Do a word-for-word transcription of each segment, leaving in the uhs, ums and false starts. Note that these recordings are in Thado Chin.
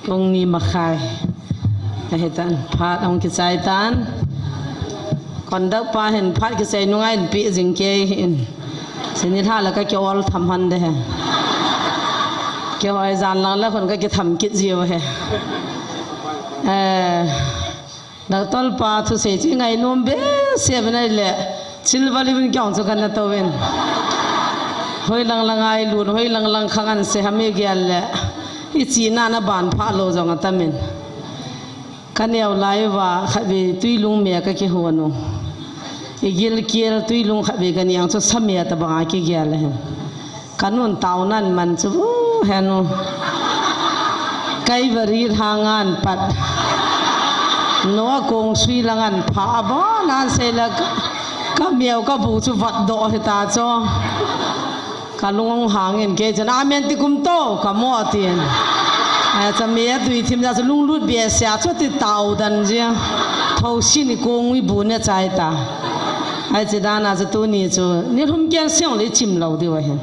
Pung ni makhai. Ahi tan, phat ahung kichai tan. Conduct pa hin phat kichai nunga eipe jing kei hin. Sini lha la ka ke ol tham han de he. Ke hoi jan lang la khun ka ke tham kit jiu he. Eh, Doctor pa thusei chu ngainom behseh uvin ahile, silver lining kong chu kana tou vin. Hoi lang lang a ilut, hoi lang lang khang an se ham igel le. I chihna na ban pha lou jong atam in. Ka neo lai uva khatvei twilung me ka kihon u. I gilkel twilung khatvei ka neng chu sa me tabang a kigel ahin. Ka nun tao nan man chu, uh, henu. Kai vari hang an pat. Noah kong sui lang an pha a ba nan sei la ka, ka miau ka bu chu vat doh hita chu. Ka lung hang in kei chun, "Amen ti kum to," ka mo tin. A cha mi a tui thim ja chu lunglut behseh a chu ti tao dan jia. Thou si ni kong i bu ne chai ta. Ai chi dan a chu tuni chu, ni lhum ken siang le chim lou diu ahi.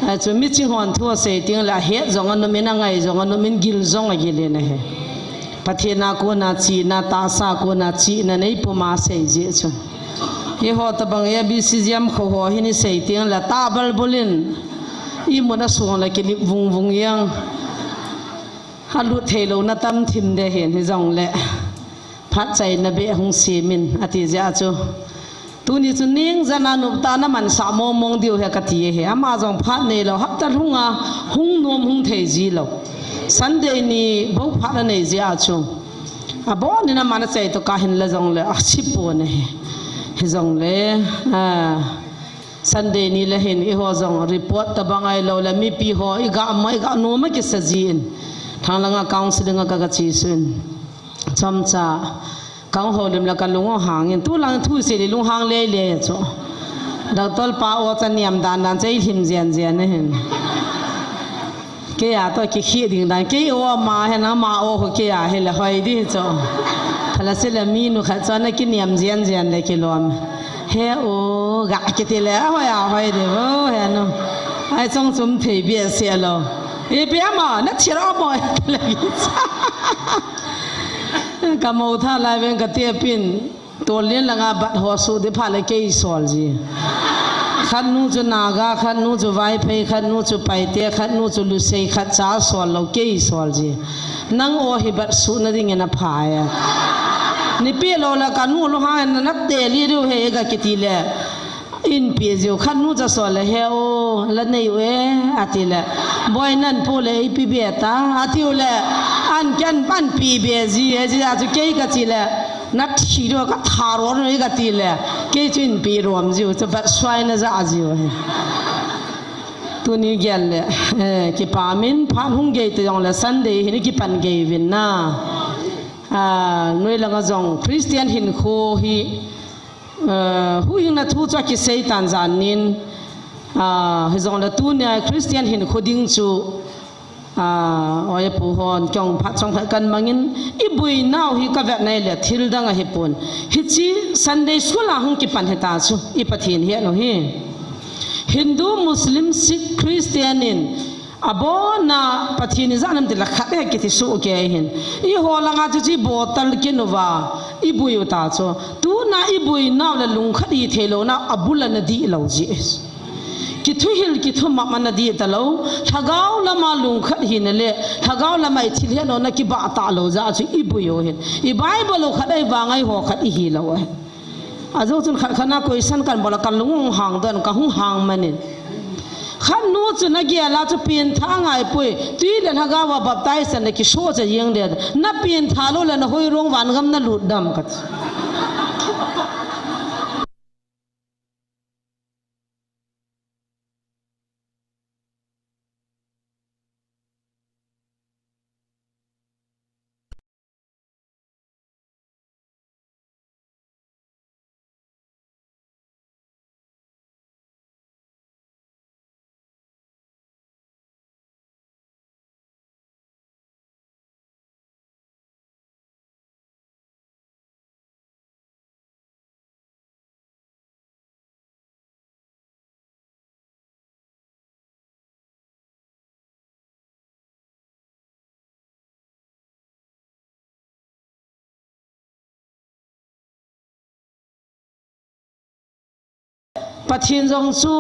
Achu mi ching hon thu asei teng le ahet jong anom in angai jong anom in gil jong agil in ahi. Pathen a kona chihna tahsa kona chihna nei puma sei jeh chu. Eiho tabang A B C G M kho ho hin isei teng le ta balbul in imut a sung le kilip vung vung jeng. Alut thei louna tam thim de hin hijong le. Phat chaina beh hung sem in ati jeh chu. Tuni chu ningjan a noptah na mansah mong mong diu ahi kati ahi. Ama jong phat nei lou, hapta lhung a hung nom hung thei ji lou. Sunday ni bou phat anei jeh chu. Abon in ama na chai to ka hin la jong le, achi pon ahi. Hijong le, ah, Sunday ni le hin eiho jong report tabang ahilou le mipi ho i ga ma i ga nom a kisa ji in. Thang lang a counseling a ka ga chi sun. Chomcha, kang ho lim la ka lung hang in, tu lang thu sei le lung hang le le chu. Doctor pa o cha niam dan dan chai hlim jian jian ahin. Kei a to ki khi ding dan, kei o ma he na ma o ho kei a he le hoi di chu. Thala se le mi nu khat chu na ki niam jian jian le ki lom. He o ga ki ti le a hoi a hoi de o he no. Ai chong chum thei behseh lou. E pe ama na thira mo le. Ka mo tha lai veng ka te pin, tol lien langa bat ho su de pha le kei sol ji. Khat nu chu Naga, khat nu chu Vaiphei, khat nu chu Paite, khat nu chu Lusei, khat cha sol lou kei sol ji. Nang o hi bat su na ding in a pha ya. Ni pe lou la ka nu lu ha na na te li ru he ga kiti le. In pi jiu khat nu cha sol le he o, la nei u e, ati le. Boi nan pu le i pi be ta, ati u le. An ken pan pi be ji, e ji a chu kei ka chi le. Na thi ro ka tha ro no i ka ti le. Kei chu in pi rom jiu, chu bat suai na ja jiu he. Tuni gel le, eh, kipa min phan hung gei te jong le Sunday hin kipan gei vin na. Ah, noi langa jong Christian hinkho hi, Aa, huhhingna thu chu akisei tan jan nin, aa, hijongle tunia Christian hinkho ding chu, aa, oi pu hon kong phat chomkhat kan mangin, i buinau hi ka vet nai le thil dang ahi pon. Hichi Sunday school a hung kipan hita chu, i Pathen hi anu hi. Hindu, Muslim, Sikh, Christian in, Abona Pathen ijat ham tile khat e kiti soh kei hin. Eiho langa chu chi bottle kinuva, i bui u ta chu. Tuna i buinau le lungkhat i thei louna, abul a na dih lou ji. Kithuhil, kithumap a na dih ta lou. Lhagao lama lungkhat hina le, lhagao lama i thil hetna na kibah ta lou ja chu i bui u hin. I Bible u khat ei vang eiho khat i hi lou e. Ajo chun khat khat na question kan bol a kan lung hung hang don ka hung hang manin. Khat nu chu na gel a chu pengtha ngai poi. Tui le lhagao a baptize na kiso cha jeng le. Na pengtha lou le na hoi rong van gam na lut dam kati. Pathen jong chu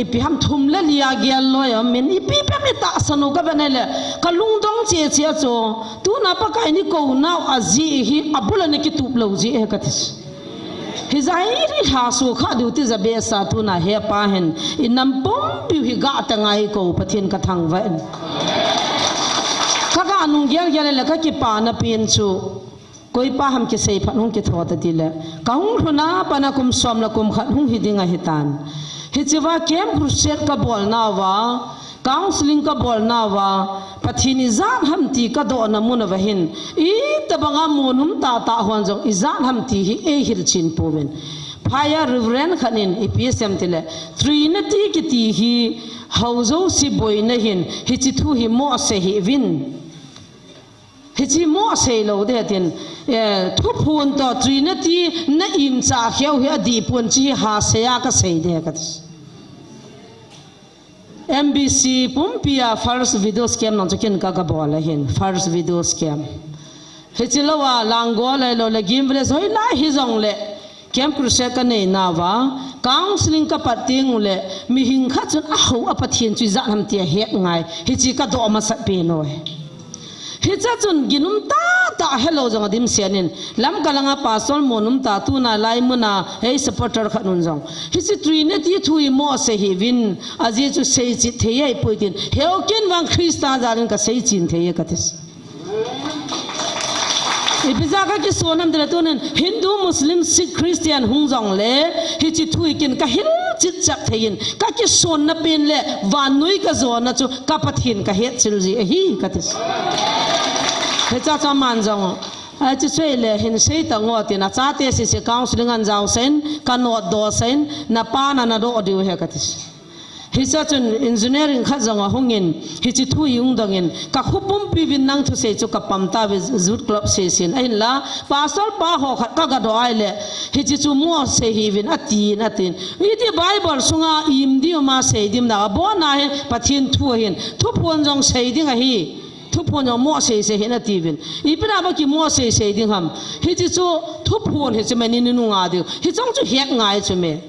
ipi ham thum le li a gel loi a um in, ipi pia mi tahsan u ka ve nai le, ka lungdong che che a chu, tuna Pakai ni kou nau a ji hi, a bul a ni kitup lou ji e ka ti. Hi jai ri ha su kha diu ti ja be sa tuna he pa hin, i nam pumpiu hi ga ta ngai ko Pathen ka thangvah in. Ka ga nung gel gel le ka kipa na pen chu. Koi pa ham kisei phat hung kitho ta ti le. Ka hung lhun a pat na kum som le kum khat hung hi ding ahi tan. Hichi va camp crusade ka bol nau va, counseling ka bol nau va, Pathen ijat ham ti ka doh na mun a va hin. Itabang a mun um tah tah hon jong ijat ham ti hi ei hilchen pouvin. Phai a Reverend khat in ipi asei em ti le. Trinity kiti hi hou jouse boina hin hichi thu hi mo asei hih uvin. Hichi mo asei lou ding tin, eh, thuphon toh Trinity na imcha kheu hi adih pon chi hi ha sei a ka sei ding ka ti. M B C pumpi a first video scam nang chu ken ka ka bol a hin, first video scam. Hichi lou a Langol a lou le Gim Village hoi lai hi jong le, Camp Crusade ka nei nau va, counseling ka pat teng u le, mihing khat chun a hou a Pathen chu ijat ham ti a het ngai, hichi ka doh masat pen u e. Hicha chun ginum tah tah helou jong a dimset in, Lamka lang a pastor mun um tah tuna lai mun a, ei supporter khat un jong. Hichi Trinity thu hi mo asei hih uvin, ajeh chu sei chit thei ei poi tin, heu ken vang Christa jal in ka sei chin thei e ka ti. Ipi ja ka kison ham ti le tunin Hindu, Muslim, Sikh, Christian hung jong le, hichi thu hi ken ka hil chit chak thei in, ka kison na pen le, vannoi ka jona chu, ka Pathen ka het chil ji ahi, ka ti. Hicha cha man jong, a chi sei le, hin sei ta ngo tin, a chate sese counseling an jao sen, ka not do sen, na pa na na do diu he ka ti. Hicha chun engineering khat jong a hung in, hichi thu i hung dong in, ka khopumpi uvin nang thusei chu ka pam ta ve Youth Club sese in. Ahinla, pastor pa ho khat ka ga doh a le, hichi chu mo asei hih uvin, atin, atin. Iti Bible sunga im diu ma sei dim na, abon a hin, Pathen thu ahin, thuphon jong sei ding ahi, thuphon jong mo asei sei hin ati uvin. Ipi na ba ki mo asei sei ding ham. Hichi chu, thuphon hichi me ni ni nunga diu. Hichong chu het ngai chu me.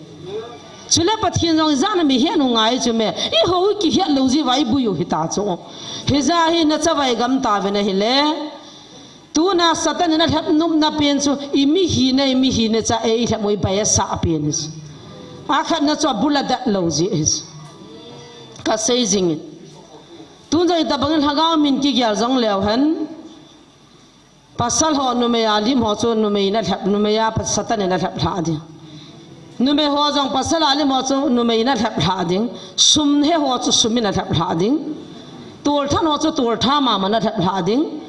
Chule Pathen jong ijat ham i het u ngai chu me. I hou i kihet lou ji va i bui u hita chu. Hija hi na chavai gam ta ve na hi le. Tuna Satan in a lhep nop na pen chu i mi hina, i mi hina cha ei lhep u i bai a sa pen hi. A khat na chu a bul a dat lou ji hi. Ka sei jing in. Tun jong i tabang in lhagao min kigel jong leu hen. Pasal ho numei a lim ho chu numei in a lhep, numei a pa-, Satan in a lhep lha ding. Numei ho jong pasal a lim ho chu numei in a lhep lha ding. Sum he ho chu sum in a lhep lha ding. Tolthan ho chu toltha mama in a lhep lha ding.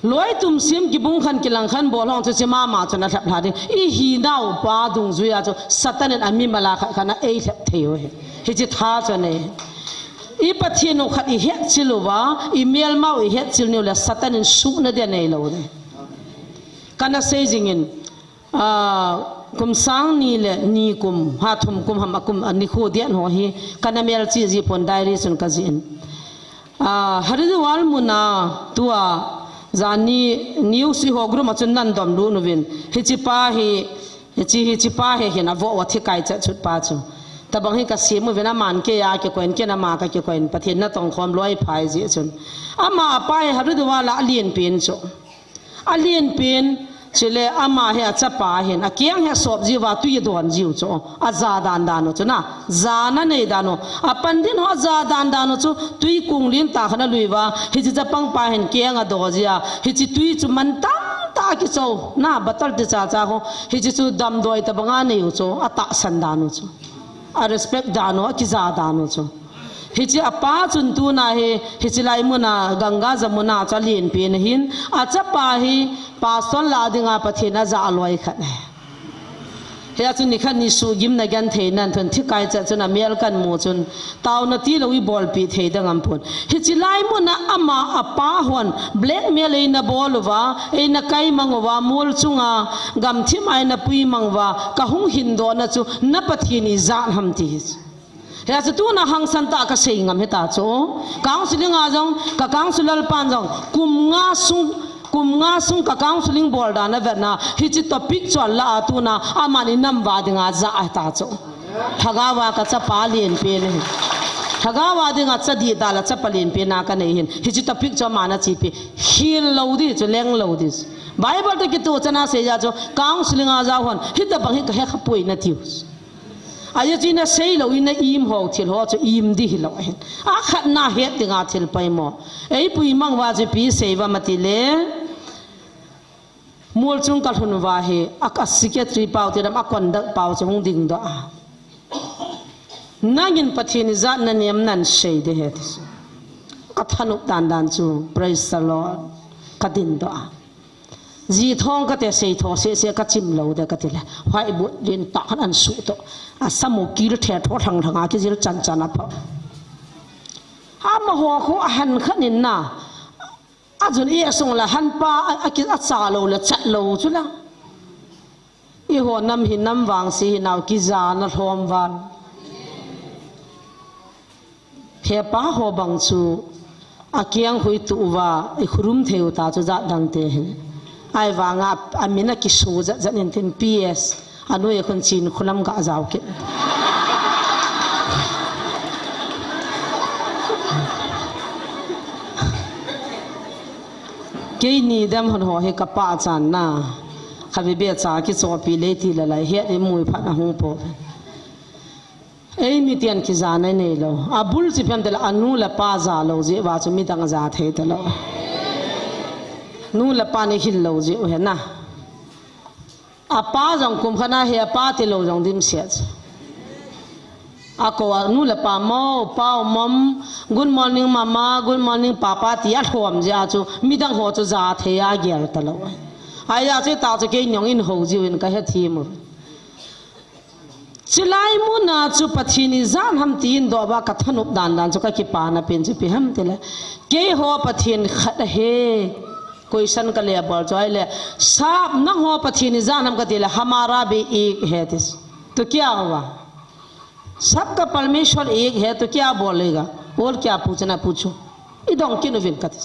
Loi tum sim kibung khan kilang khan bol ho chu chi mama chu in a lhep lha ding. I hinau pa dungjui a chu Satan in a mimal a khat khat in a ei lhep thei u hi. Hichi tha chu nei. I Pathen u khat i hetchil uva, i melmau i hetchil niu le Satan in suhna dia nei lou ding. Kana sei jing in, ah, kum sang ni le ni kum, ha thum kum ham a kum a nikho dia ho hi, kana melchih ji pon diary chun ka jih in. Ah, Haridwar mun a tua jani news i ho group a chun nan dom lut uvin. Hichi pa hi, Hichi, hichi pa hi hin a vo a thi kai chat chut pa chu. Tabang hi ka sim uvin aman kei a kikoi in, ken ama ka kikoi in, Pathen na tong khom loi phai ji chun. Ama a pa hi Haridwar a lien pen chu. A lien pen, chule ama hi a chapa hin, a keng hi sop ji uva tui don jiu chu. A ja dan dan u chu na. Jana nei dan u. A pandit ho a ja dan dan u chu tui kung lien tah khat a lui uva. Hichi chapang pa hin keng a do ji a. Hichi tui chu man tam tah a kicho. Na bottle ti cha cha ho. Hichi chu damdoi tabang a nei u chu. A tahsan dan u chu. A respect dan u, a kija dan u chu. Hichi a pa chun tuna hi, hichi lai mun a Ganga Jamuna chu a lien pen hin. A chapa hi pastor lah ding a Pathen a ja loi khat. Hia chu nikhat ni suhgimna genthei nan thun thi kai chat chun a mel kan mu chun tauna tilou i bolpi thei dang am pon. Hichi lai mun a ama a pa hon blackmail eina bol uva, eina kai mang uva, mol chunga gamthim a eina pui mang uva, ka hung hin doh na chu na Pathen ijat ham ti hi. Hia chu tuna hangsan tah ka sei ngam hita chu. Counseling a jong, ka counselor pan jong, kum nga sung, kum nga sung ka counseling bol dan a vet na, hichi topic chu a la a tuna, aman i nam va ding a ja a hita chu. Lhagao a ka chapa lenpen ahi. Lhagao a dinga cha dihdal a chapa lenpen a ka nei hin. Hiche topic chu aman achepi. Hil lou di chu, leng lou di chu. Bible toh kitoh chan a seija chu counseling a jao hon. Hitabang hi ka hekha poi natiu. Ajeh chu nasei lou in na im ho thil ho chu im di hilou ahin. Akhatna het dinga thil poimo. Eipui mang uva chu ipi sei uvam atile. Mol chung ka lhun uva hi, a, a secretary pau ti dam, a conduct pau chu hung dingdoh a. Nangin Pathen ijat nanem nasei ding ahi ti chu. Ka thanop dan dan chu, praise the Lord. Ka dingdoh a. Ji thong kate sei tho sese ka chim lou ding kati le. Whiteboard lentah khat ahin suhtoh. A samu kil the tho thang thang a kijil chan chan a pha. Amaho khu ahan khat in na. Ajun i asung la hanpa a, a ki, acha lou le chat lou chu la. Eiho nam hi nam vangse hinau kijana lhom val. Hepa ho bang chu akeng khu ituh uva ikhurum thei u ta chu jat dang te hi. Ahivanga amin akisu jat jat in tin P S. Anoi a khun chin khulam ka jao kit. Keini dem hon ho hi ka pachan na. Khabe be cha kichopi le ti le lai het imu phat ahung po. Eimi tian kijana nei lou. Abul chi phem te la anu le apa ja lou jeh uva chu midang ja thei talou. Nu le pa ni hil lou jeh u hi na. Apa jong kum khat na hi apa tilou jong dimset. Akou a nu le pa mo, pa mom, good morning mama, good morning papa ti alhom jeh a chu midang ho chu ja thei a gel talou. Ahijeh chu ta chu keini jong in ho jiu in ka hethem u. Chulai muna chu Pathen ijat ham ti in doh uva ka thanop dan dan chu ka kipana pen chu ipi ham tile. Keiho Pathen khat ahi. Question ka le bol chu ahile. Sab nangho Pathen ijat ham kati le. Hamara bhi ek hai tis. To kya hua? Sabka parmeshwar ek hai to kya bolega? Aur kya puchna pucho. Idong kit uvin kati.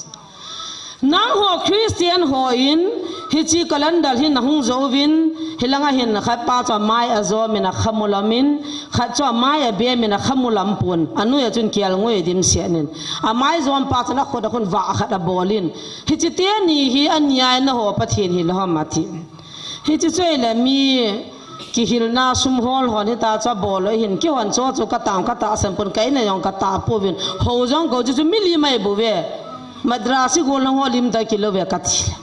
Nangho Christian ho in hiche calendar hi nahung jou uvin, hilanga hin khat pa chu amai ajom in akhamu lom in, khat chu amai abem in akhamu lom pon, anoi a chun kelngoi dimset in. Amai jom pa chun akhut a khun vah khat abol in. Hiche teni hi ania in nangho Pathen hilou ham ati. Hiche chu ahile mi kihilna sum hol hon hita chu abol lou hin, keihon chu chu ka tam ka tahsan pon ka in a jong ka tah pouvin. Ho jong kou chu chu mi lim ahi bouve. Madrasi gol lang ho lim ta kilou ve kati.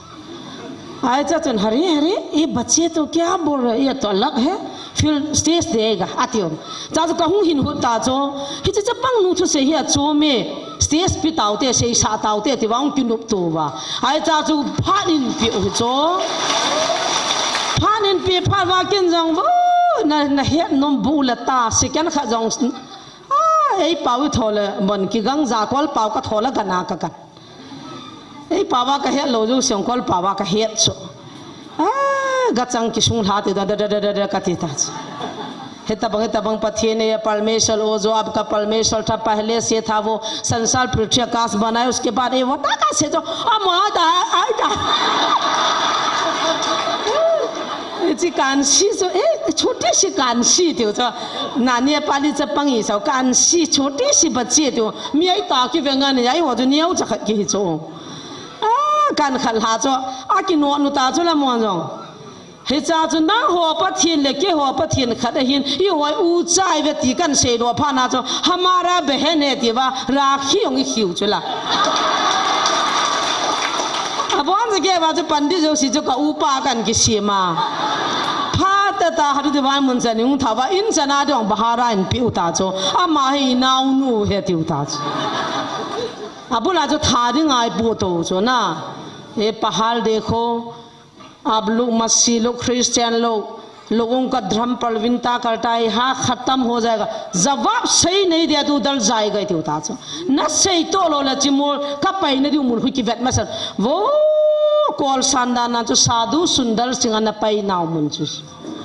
Ahi cha chun, "Hare, hare, ye bacche to kya bol rahe, ye to alag hai, fir stage dega," ati um. Cha chu ka hung hin hut ta chu, hiche chapang nu thusei hi achom e. Stage pi taute, seisah taute, ti vang kinop to uva. Ahi cha chu phat in pe u hi chu. Phat in pe phat uva ken jong vo, na, na het nom bu la ta, second khat jong, ah, ei pau i tho le, mon kigang ja kol pau ka tho le gana ka kan. Ei pau va ka het lou jou siang kol pau va ka het chu. Ah, gachang kisung lha ti da, da, da, da, da, da, kati ta chu. Hitabang, hitabang Pathen e, parmeshwar o, jo aapka parmeshwar tha, pehle se tha wo, sansar prithvi akash banaya, uske baad ye wo tha kaise jo, amar tha, ai tha. Hiche kansi jo, eh, choti si kansi tiu jo. Nani Nepali chapang hi sao, kansi, choti si bacche tiu. Mi ai ta ki venga ni ai ho jo niau cha khat kihi jo. Ah, kan khat lha jo, akino nu ta jo la mo jong. Hicha chu nangho Pathen le keiho Pathen khat ahin, ihoi u chai ve ti kan seidoh phat na chu, hamara behen hai ti va, rakhi jong i khiu chu la. Abon jeh kei va chu pandit jouse chu ka upa kan kisem a. Phat tah tah Haridwar mun chan in hung tha uva, in chan a dong bahara in pe u ta chu, ama hi i naonu ahi tiu ta chu. Abul a chu tha ding ai pu to chu na. Ye pahal dekho, आप लोग मसीही लोग, क्रिश्चियन लोग, लोगों का धर्म प्रवीणता करता है, यहाँ खत्म हो जाएगा। जवाब सही नहीं दिया तो उधर जाएगा, tiu ta chu. Na sei toh lou le chimul, ka pai na diu mun khu kivet masa. Vo, kol san dan nan chu Sadhu Sundar Singh ana pai nau mun chu.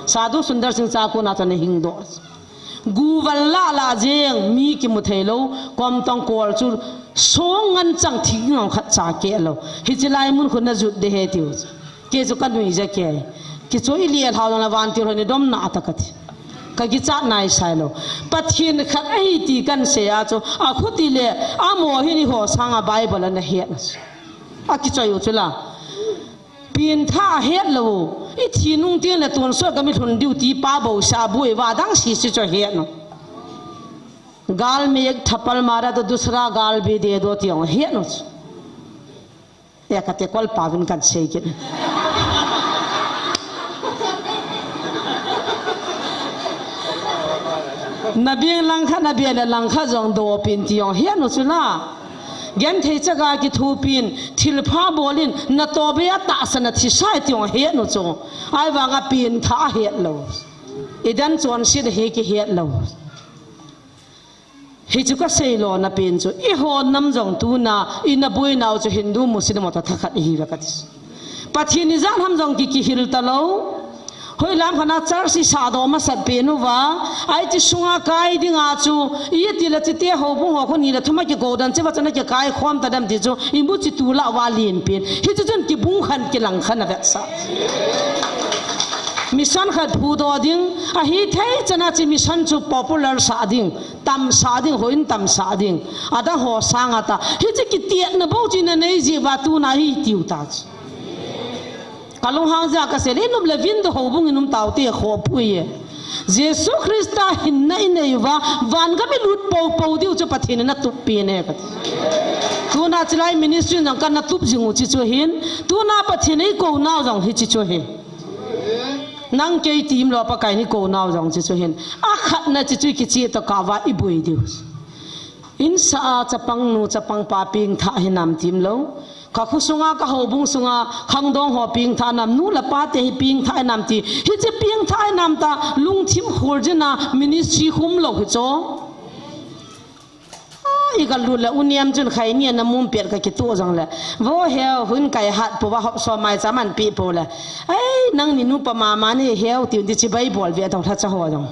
Sadhu Sundar Singh cha kona chu ana hing doh. Gu val lah lah jeng, mi kimu thei lou, kom tong kol chu song ngan chang thing ngam khat cha keh lou. Hiche lai mun khu na jut ding ahi tiu. Kei chu ka nui ja kei. Kei chu i lih a lhau jong le vantil hon i dom na ta kati. Ka kichat nai sai lo. Pathen khat ahi ti kan sei a chu, a khuti le, amo hin eiho sanga Bible ana het na chu. A kichoi u chu la. Pengtha a het lo. I thi nung teng le tonsot ka mi lhun diu ti pa bou sa bui va dang sisi chu het no. गाल में एक थप्पड़ मारा तो दूसरा गाल भी दे दो ti jong het no chu. E kate kol pa vin kan sei kit. Na beng langkhat, na beng le langkhat jong dopin ti jong het no chu la. Genthei chaga kithopin, thilpha bolin, na tobe a tahsa na thisai ti jong het no chu. Ahivanga pengtha a het lo. I dan chonset hi kihet lo. Hichu ka sei lona pen chu, eiho nam jong tuna, i na boinau chu Hindu Muslim ho toh thakhat ihi ve kati. Pathen ijat ham jong ki, kihil ta lo. Hoilam khat a church i sah doh masat pen uva, ahi ti sunga kai dinga chu, iti le chite houbung ho khu ni le thum a kikou dan cheva chun a kikai khom ta dem ti chu, i mu chi tu la va len pen. Hichu chun kibung khan kilang khan a vetsah. Mission khat phudoh ding, ahi thei chan a chi mission chu popular sah ding. Tamsah ding, houin tamsah ding. Adang ho sanga ta. Hiche kitiatna bou chu i na nei jeh uva tuna hi tiu ta chu. Ka lunghang jeh a ka sei le, i nop le vin doh houbung i num tau te kho pui e. Jesu Christa hinna i nei uva, van gam i lut pou pou diu chu Pathen in ana tup pen e kati. Tuna chilai ministry jong ka na tup jing u chi chu hin, tuna Pathen in eikou nau jong hichi chu hin. Nang kei ti im lo, Pakai in eikou nau jong chi chu hin. A khatna chi chu i kichih toh kah uva i boi diu. Insah a chapang nu, chapang pa pengtha hinam ti im lo. Ka kho sunga, ka houbung sunga, khangdong ho pengtha nam, nu le pa te hi pengtha hinam ti. Hiche pengtha hinam ta, lungthim khol jin a ministry khum lo hi chu. A, i ka lut le u niam chun khai ni ana mum pet ka kitoh jong le. Vo heu, hun kai hat pou va hop som mai cha man pi pou le. Ai, nang ni nu pa mama ni heu ti un ti chi bai bol ve tong tha cha ho jong.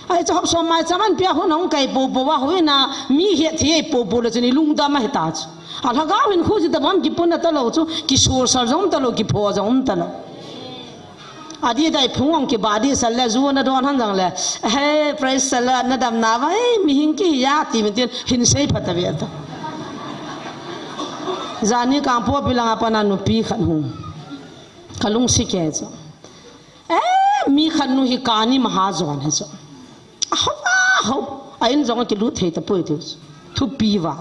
Ai, cha hop som mai cha man pi a hun hung kai pou pou va hui na mi he thi pou pou le chun i lungdam a hi ta chu. A lhagao hin khu ji ta bam ki pun na ta lo chu, ki sur sar jong ta lo, ki pho jong ta lo. Adih dai phung ong kibah dih sal le, ju na don han jong le. Hey, praise the Lord, na dam na va, hey, mihing kihi a, ti min tin, hin sei phat a ve ta. Jani kang po pi langa pana nupi khat hung. Ka lungsi ke chu. Eh, mi khat nu hi kani maha jon he chu. A ho, a ho. A in jong a kilut thei ta poi tu. Thupi va.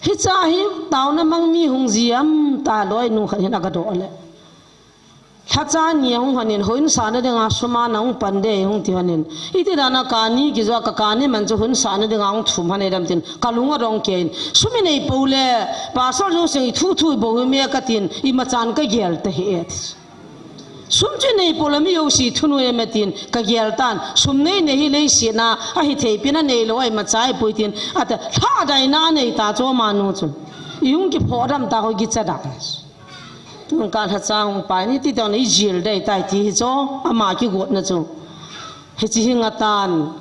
Hicha hi, tauna mang mi hung ji am ta loi nu khat hin a ka do le. Lhacha ni a hung hanin, houin sahna dinga sum a na hung pan de hung ti hanin. Iti dana kani kijo a ka kani man chu houin sahna dinga hung thum han e dam tin, ka lung adong kei in. Sum i nei pou le, Pastor Jousing i thu thu i bou hi me ka tin, imacha ka gel ta hi e. Sum chu i nei pou le mi jouse thunu e me tin, ka gel tan. Sum nei nei hi leiset na, ahi thei pi na nei lo a imacha i pui tin, ata lha dai na nei ta chu ama nu chu. I hung kipho dam ta ho kicha dam. Tun ka lhacha hung pai ni ti tong nei jil dei tai ti hi chu, ama kigotna chu. Hichi hi nga tan.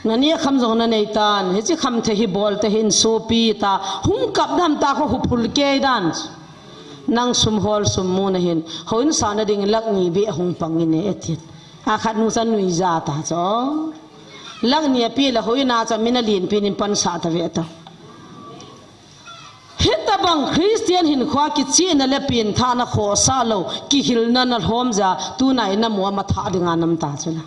Na ni kham jong na nei tan. Hichi kham the hi bol te hin sopi ta. Hung kap dam ta kho hu phul kei dan. Nang sum hol sum mu na hin. Houin sahna ding lakh ni be hung pang in e ti. A khat nu chan nui ja ta chu. Lakh ni a pi le houin a cha min a lin pi nin pan sa ta ve ta. Hitabang Christian hinkhoa kichihna le pengthahna khohsah lou, kihilna na lhom ja, tuna in na mu a matha dinga nam ta chu la.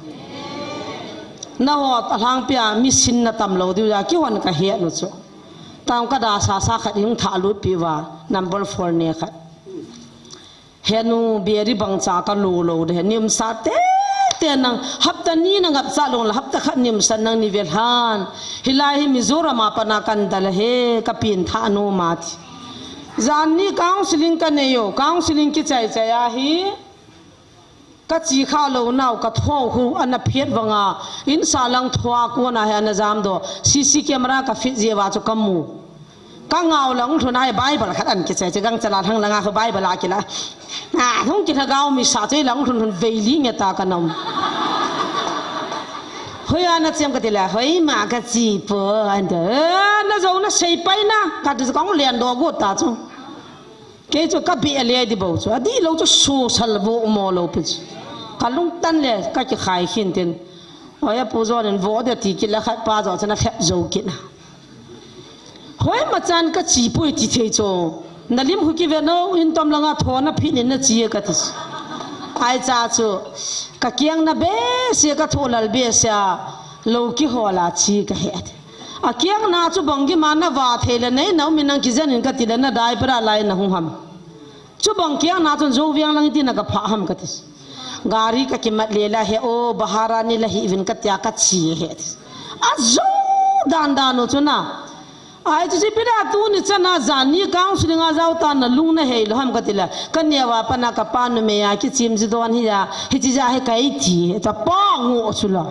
Nangho a lhangpia mi sin na tam lou diu ja, kihon ka het nu chu. Tang ka da sa sa khat hung thah lut pi va, number four ne khat. Henu beri bangcha ka lu lo de, niumsa te te nang, hapta ni na ngap cha long la, hapta khat niumsa nang ni ve lhan. Hilai hi Mizoram a pana kan dal he, ka pengtha nu ma ti. Jan ni counseling ka nei u, counseling kichai chai a hi. Ka chi kha lo nau, ka tho hu, ana phiat vanga, in sa lang thua kona he ana jam do, C C camera ka fit je va chu ka mu. Ka ngau lang lhun ai Bible khat an kichai, chi gang chala thang langa kho Bible a kila. Na, thung ki thagau mi sa chei lang lhun lhun veili nge ta ka nam. Hoi ana chem ka ti la, hoi ma ka chi po, an de, eh, na zo na sei pai na, ka ti kong lian do go ta chu. Kei chu ka be le di bo chu, a di lo chu so sal bo mo lo pi chu. Ka lungtang le ka kikhai khin tin. Oi, a pu John in vo de ti kit le khat pa John chana thlep zo kit na. Hoi ma chan ka chi pui ti thei cho. Na lim hu ki ve no in tom langa tho na phi ni na chi ka ti. Ai cha chu ka kiang na be se ka tho lal be se a lo ki ho la chi ka he. A kiang na chu bang ki ma na va thei le nei na mi nang ki zen in ka ti le na dai pra lai na hu ham. Chu bang kiang na chun zo viang lang ti na ka pha ham ka ti. Gari ka kimat le la he o bahara ni la hi vin ka tia ka chi he. A zo dan dan u chu na. Ai chu si pida tu ni chana zan ni counseling a zau ta na lung na hei lo ham ka ti la. Ka nia va pa na ka pa nu me ya ki chim ji don hi ya. Hi chi ja he kai ti. Ta pa ngo chu la.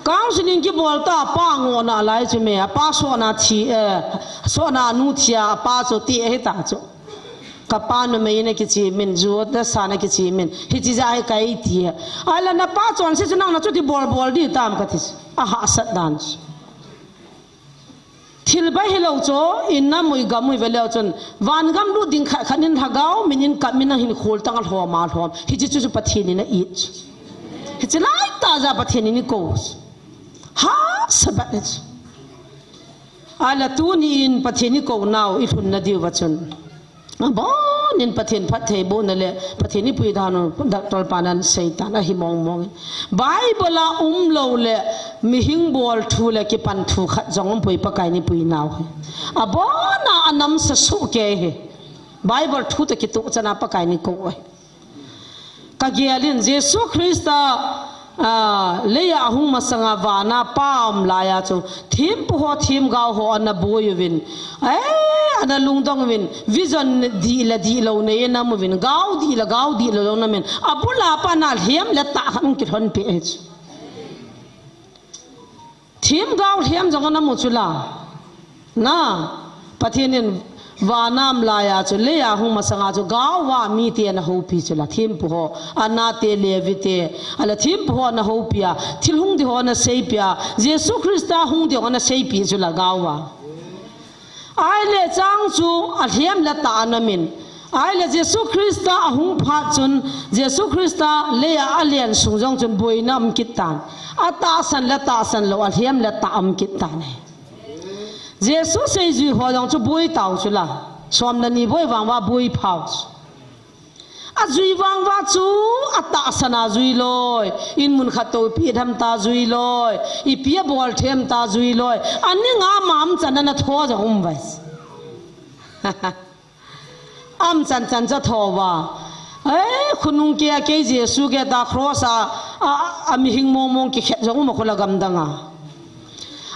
Counseling ki bol ta pa ngo na lai chu me. A pa so na thi, eh, so na nu thi a pa chu ti he ta chu. Ka pa nu me na ki chi min, zu da sa na ki chi min. Hi chi ja he kai ti. Ai la na pa chon si chu nang na chu ti bol bol di tam ka ti. A ha sat dan chu. Thil bai hi lo cho, in na mui gam mui ve leo chun, van gam lu ding khat khat in lhagao, min in kap min a hin khol tang a hlom a hlom. Hi chi chu chu Pathian in a it. Hi chi lai ta ja Pathian in i ko. Ha, sabat ni chu. Ala tu ni in Pathian i ko nau, i hlun na diu va chun. Abonin Pathian phatthei bohna le Pathian i pui dan u Doctor Panan Satan ahi mong mong. Bible a um lo le mihing bol thu le kipan thu khat jong um pui Pakai ni pui nau hi. Abona anam sa su ke hi. Bible thu ta kitu chana Pakai ni ko hi. Ka gel in Jesu Christa, a, leia ahung masanga vana pa um laia chu thempu ho themgao ho ana boi uvin, eh, ana lungdong uvin, vision di la di lo nei na mu vin, gao di la gao di lo na min, abula pa na lhem le ta khan ki thon pe eh. Themgao lhem jong ana mu chu la. Na, Pathian in vana um laia chu leia hung masanga chu gaova mite ana houpi chu la thempu ho, Anna te, Levi te, ala thempu ho ana houpi a, thil hung di ho ana seipi a, Jesu Christa hung di ho ana seipi chu la gaova. Ai le chang chu alhem le ta ana min. Ai le Jesu Christa ahung phat chun, Jesu Christa leia alen sung jong chun boina um kit tan. Atahsan le tahsan lo, alhem le ta um kit tan e. Jesu seijui ho jong chu boi tau chu la. Som le ni boi vang va boi phau chu. Ajui vang va chu atahsan a jui loi. In mun khat to ipi tham ta jui loi. Ipi abol them ta jui loi. Ani nga mam chan ana tho jong um vai. Am chan chan cha tho va. Eh, khonung ke a kei Jesu ke ta cross a, a, a mihing mong mong kikhet jong um a khola gam dang a.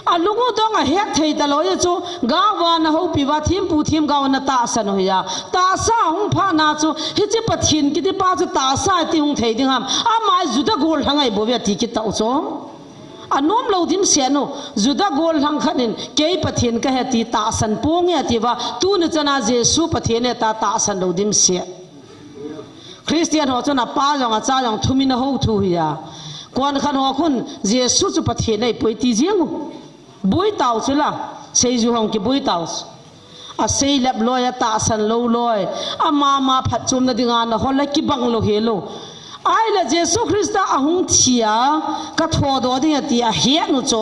Alung u dong ahet thei ta lo ye chu, gaova ana houpi va thempu themgao ana tahsan u hi a. Tahsa hung phat na chu, hiche Pathian kiti pa chu tahsa ti hung thei ding ham. Ama Juda gollhang ahi bou ve ti kit tau chu. Anom lo dimset u, Juda gollhang khat in, kei Pathian kahi ti tahsan ponge ati va, tuni chana Jesu Pathian e ta tahsan lo dimset. Christian ho chun apa jong acha jong thumin ahou thu hi a. Kon khat ho khun Jesu chu Pathian ahi poi ti jeng u. Boi tau chu la, seijui hong kiboi tau chu. Asei lep loi, atahsan lo loi, ama ma phatchomna dinga ana hol le kibang lo hi lo. Ai le Jesu Christa ahung thi a, ka thodoh ding ati ahet nu chu.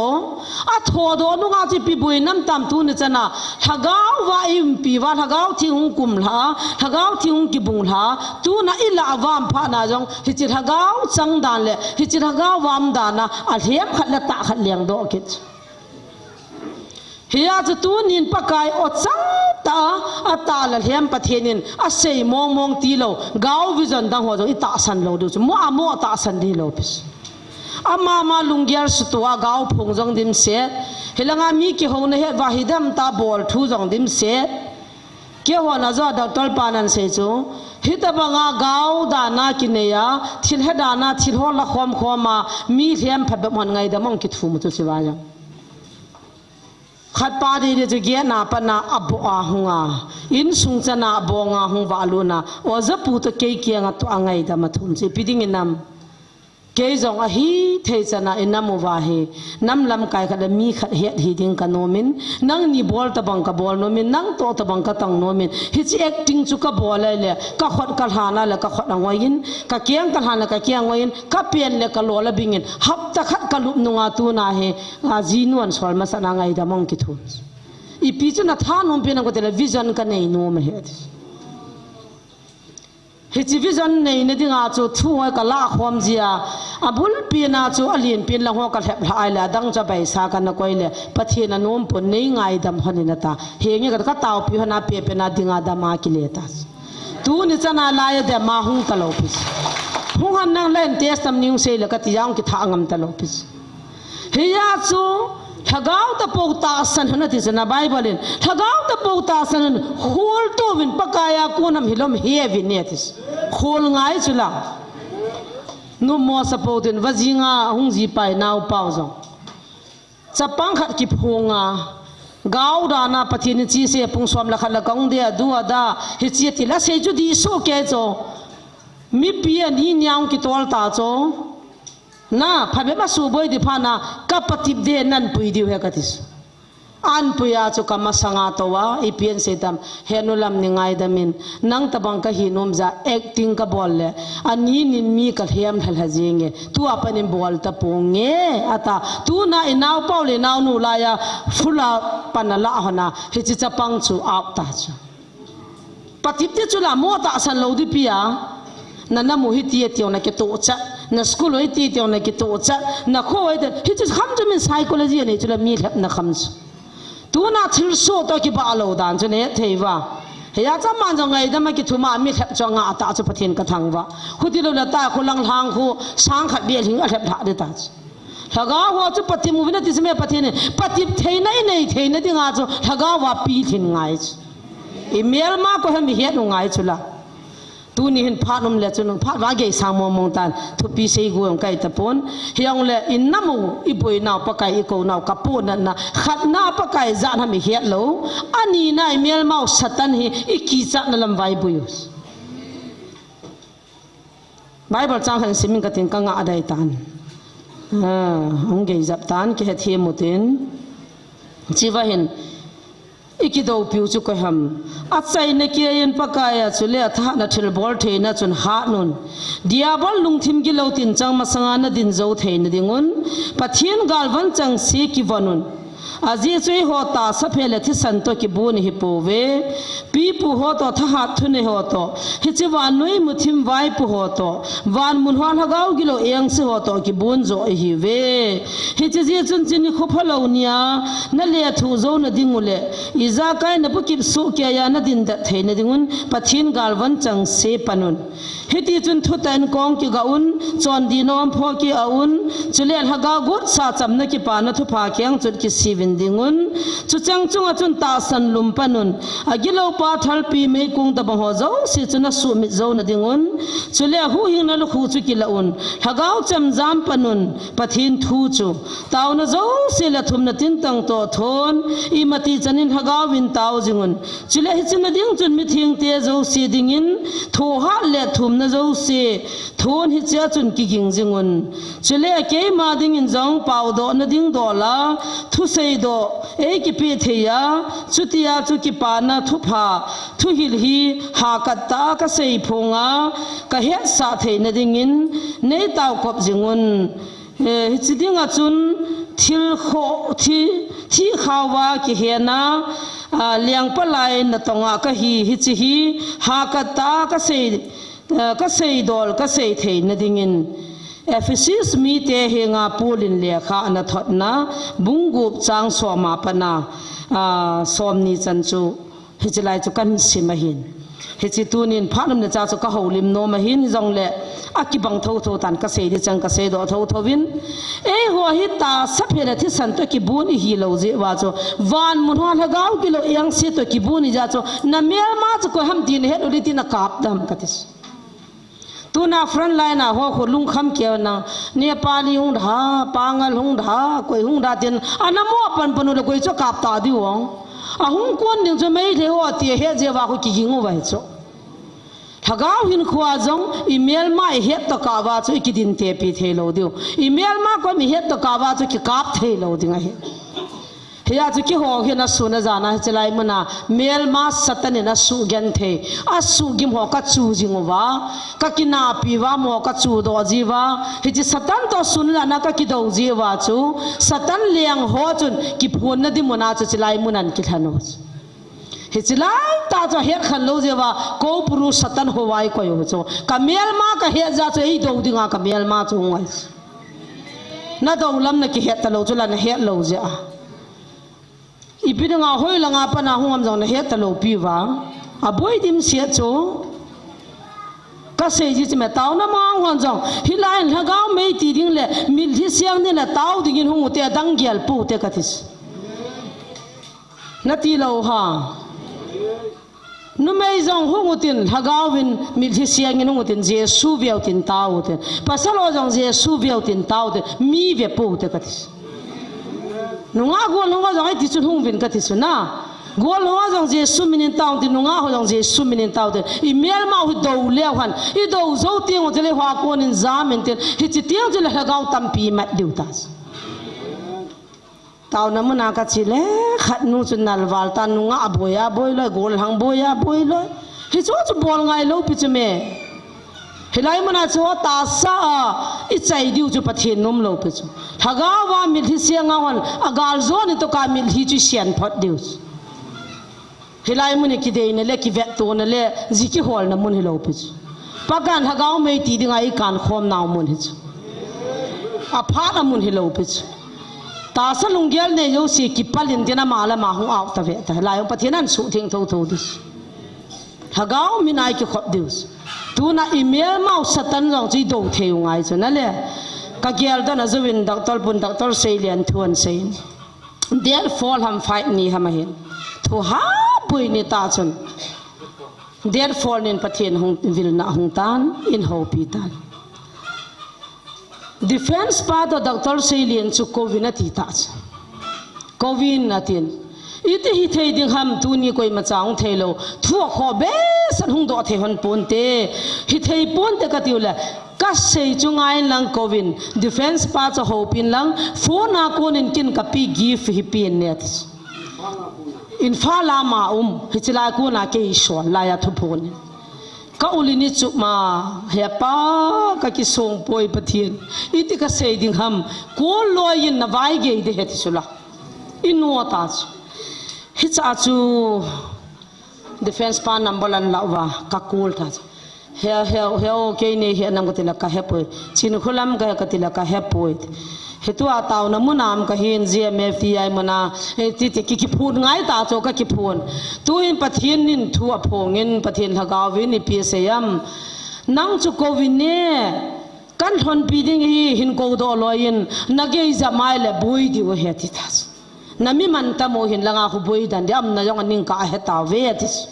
Athodoh nunga chu ipi boina um tam tuni chana, lhagao va i umpi va, lhagao theng hung kum lha, lhagao theng hung kibung lha, tuna i lah a va um phat na jong, hiche lhagao chang dan le, hiche lhagao va um dan a, alhem khat le tah khat lengdoh kit. Hia chu tunin Pakai o chang ta, atah le lhem Pathian in asei mong mong ti lo, gao vision dang ho jong i tahsan lo diu chu, mo a mo tahsan di lo pis. Ama ma lunggel sutua gao phung jong dimset, hilanga mi kihouna het va hidam ta bol thu jong dimset. Keiho na jo Doctor Panan sei chu, hitabanga gao dana kinei a, thil he dana, thil hol la khom khom a, mi lhem phat bep hon ngaidam ong kithum chu chiva jong. Khat pa di di chu gate na pat na aboh a hung a, insung chana abong a hung valut na, oja pu toh kei kianga toh angaidam athum chu ipi ding inam. Kei jong ahithei chana inam uva hi, nam lamkai khat le mi khat het hi ding kanomin, nangni bol tabang kabol nomin, nangtoh tabang katang nomin, hiche acting chu kabol ahile, kakhut kalhan a le kakhut angoiyin, kakeng kalhan le kakeng angoiyin, kapen le kalol abingin, hapta khat kalup nunga tuna hi, ajinu ahin sol masat a ngaidam ahung kithum. Ipi chu nathanom pen ham katile vision kanei nom ahi ati. Hiche vision neina dinga chu thu hoi kalahkhom jia, abulpina chu alenpen lang ho kalhep lhah ahile, adang chu abaisa kana koi le, Pathen anom pon, nei ngaidam lhonin ata. Henge kati, kataopi lhona pepen a dinga dama kile ta. Tuni chana laiya dama hung talou pi. Hung hen nang, len testam ning sei le kati, ahung kithah ngam talou pi. Hiya chu, lhagao tapou tahsan hen ati chu na Bible in. Lhagao tapou tahsan hen, kholtouvin, Pakaiya kon ham hilou heuvin ati. Khol ngai chu la. Numo sapou tin, vajinga hung jipai naopa u jong. Chapang khat kiphonga. Gao dana Pathen in chise pung som le khat le kahung de, adu ada, hiche ti la sei chu dih soh kei chu. Mipi ani nia hung kitol ta chu. Na, phabep a suboi di phat na, kapatep de, nanpui diu ahi kati. Anpui a chu kamasanga touva, ipi asei tam, henu lam nei ngaidam in, nang tabang kahi nom jeh a acting kabol le, ani nin mi kalhem lhalha jenge, tua pat in bol taponge, ata, tuna inaopa u le inaonu laiya, full a pan alah lhona, hiche chapang chu out ta chu. Patep te chu la mo tahsan lou di pi a. Na nam u hiti tiu na kitoh chat. Na school u hiti tiu na kitoh chat. Na kho u hiti, hichu kham chu min psychology anei chu la mi lhepna kham chu. Tuna thilsoh toh kibah lou dan chu nahethei uva. Hiya chu aman jong ngaidam a kithum a mi lhep chu angah ta chu Pathen kathangvah. Huti lou le ta khu lang lhang khu sang khat beh lhing alhep lhah di ta chu. Lhagao ho chu patep uvin ati chu me Pathen in, patep theina inei theina dinga chu lhagao a pilhin ngai chu. Imelma koi ham ihet u ngai chu la. Tuni hin phat um le chun phat va gei sang mong mong tan thupi sei gu jong kai tapon. Hijongle inam u, iboinau, Pakai ikounau, kapohnatna, khatna Pakai jat ham ihet lou. Anina imelma u Satan hi ikichatna lam va iboi u. Bible chang khat in simin katin kangah dai tan. Ah, hung gei jap tan, kihethem u tin. Chiva hin, ikidoupiu chu koi ham. Achaina keiyin Pakaiya chule athahatna thilbol theina chun hatnun. Diabol lungthim gilou tinchang masanga nadin jou theina dingun. Pathen galvan chengse kivonun. Ajeh chu eiho tahsa phe le thisan toh kibon ihipouve. Pipu ho toh, thahat thunei ho toh, hiche vannoi muthim vaipo ho toh, van mun hoa lhagao gilou engse ho toh kibon joh ihiuve. Hiche jeh chun chuni khophalou nia nalethuh jouna ding u le, ijakai nabukip soh keiya nadin det theina dingun Pathen galvan chengse panun. Hiti chun thutah in kong kigah un, chondihna omphoh kei a un, chule lhagao gotsa chamna kipana thupha kiang chut kisiuvin dingun. Chucheng chunga chun tahsan lum panun. Agilou pa thalpi meikong tabang ho jouse chu nasuhmit jouna dingun. Chule huhhingna lukhuh chu kilah un. Lhagao chemjam panun. Pathen thu chu. Taona jouse le thumna tintang toh thon. Imatih chanin lhagao vin tao jingun. Chule hiche na ding chun mithengte jouse dingin, thohat le thumna jouse, thon hichea chun kiging jingun. Chule keima dingin jong paodohna ding dola, thusei doh, eikipeh theiya, chutia chu kipana thupha, thuhil hi, hakat tah a kasei phonga, kahetsah theina dingin, neitaokop jingun. Eh, hiche dinga chun thil kho, thi, thihkhao va kihena, ah, lengpa lai natonga kahi, hiche hi hakat tah a kasei, ah, kasei dol, kasei theina dingin. Ephesus mite henga Paul in lekha anathotna, bung gup chang som a pat a, ah, somni chan chu. Hiche lai chu kahin sim ahin. Hiche tunin phat umna cha chu kahoulim nom ahin, hijongle akibang thotho tan kasei di chang kasei doh thotho vin. Eiho hi tahsa phe le thisan toh kibon ihilou jeh uva chu. Van mun hoa lhagao gilou engse toh kibon ijeh a chu. Namelma chu koi ham ti nahet u le tin akap dam kati. Tuna front line a ho khu lungkham keu nang, Nepali hung da, Pangal hung da, koi hung da tin, ana mo pan pan u le koi chu kap ta diu ong. Ahung kon ding chu Meitei ho ti he jeh uva khu kiging u vai chu. Lhagao hinkhoa jong imelma ihet tokah uva chu ikidin tepi thei lou diu. Imelma kom ihet tokah uva chu kikap thei lou ding ahi. Hia chu kihou hin asun ajana hiche lai muna melma Satan in asuh genthei, asuh gim ho kachu jing uva, kakinapi uva, mo kachu doh ji uva. Hiche Satan toh sun ajana kakidou ji uva chu, Satan leng ho chun kiphonna ding muna chu hiche lai muna kilhan u. Hiche lai tah chu ahet khen lou jeh uva, koupuru Satan houva ikoi u chu. Kamelma kahet jeh a chu eidou dinga kamelma chu hung ahi. Nadou lam nakihet talou chu la nahet lou jeh a. Ipi dinga hoilanga pana hung ham jong nahet talou piuva. Aboi dimset chu. Kasei ji chu me taona mang hon jong. Hilai in lhagao mei ti ding le, mitlhi seng ding le tao dingin hung ute adang gel poute kati chu. Nati lou ha. Numei jong hung utin, lhagao vin mitlhi seng in hung utin, Jesu veu tin tao utin. Pasal ho jong Jesu veu tin tao utin, mi ve poute kati chu. Nungah gollhang ho jong iti chun hung uvin kati chu na. Gollhang ho jong Jesu minin tao utin, nungah ho jong Jesu minin tao utin. Imelma u hi dou leu hen, idou jou teng u chule hua konin jam intin, hiche teng chule lhagao tampi imat diu ta chu. Taona muna kache le, khat nu chu nalval ta nungah boi a boi loi, gollhang boi a boi loi. Hichu chu bol ngai lou pi chu me. Hilai muna chu tahsa a ichai diu chu Pathen nom lou pi chu. Lhagao va mitlhi seng a hon, agal jo ni toka mitlhi chu isen phot diu chu. Hilai mun hi kideina le, kivettona le, ji kiholna mun hilou pi chu. Pakaiyin lhagao mei ti dinga ikan khom nau mun hi chu. Aphat a mun hilou pi chu. Tahsa lunggel nei jouse kipal intin ama le ama hung out ta ve ta. Hilai hung Pathen in asuhtheng thotho diu chu. Lhagao min a ikikhop diu chu. Tuna imelmau Satan jong chu idou thei u ngai chu na le. Kagel dan a jouvin doctor pun doctor Seilian thu ahin sei. Date four ham five ni ham ahin. Thu ha pui ni ta chun. Date four nin Pathen hung vilna hung tan, in houpi tan. Defense pa toh doctor Seilian chu kouvin ati ta chu. Kouvin atin. Iti hithei ding ham tuni koimacha hung thei lou. Thu akhoh behseh hung doh thei hon ponte. Hithei ponte katiu le. Kasei chu ngaiyin lang kouvin, defense pa chu houpin lang, phone a konin kin kapi gift hi pen ne ati chu. Imphal a ama um, hiche lai kona kei sol laiya thu phone. Ka ul in ichup ma, he pa, kakisong poi Pathen. Iti kasei ding ham, kol loiyin navai gei de he ti chu la. Ino ta chu. Hicha chu. Defense pa number ahin la uva, ka call ta chu. He, he, he, o, kei nei he nam kati le ka he poi. Chinkholam ka he kati le ka he poi. Hitua taona mun a um kahin G M F T I mun a, eh, ti, ti, ki, kiphun ngai ta chu ka kiphun. Tuin Pathen in thu aphongin, Pathen lhagao vin ipi asei ham. Nang chu kouvin ne, kan lhonpi ding hi hin kou doh loiyin, nagei ja mai le boi diu he ti ta chu. Nami mantam u hin langa khu boi dan di am na jong aning ka ahe tauve ati chu.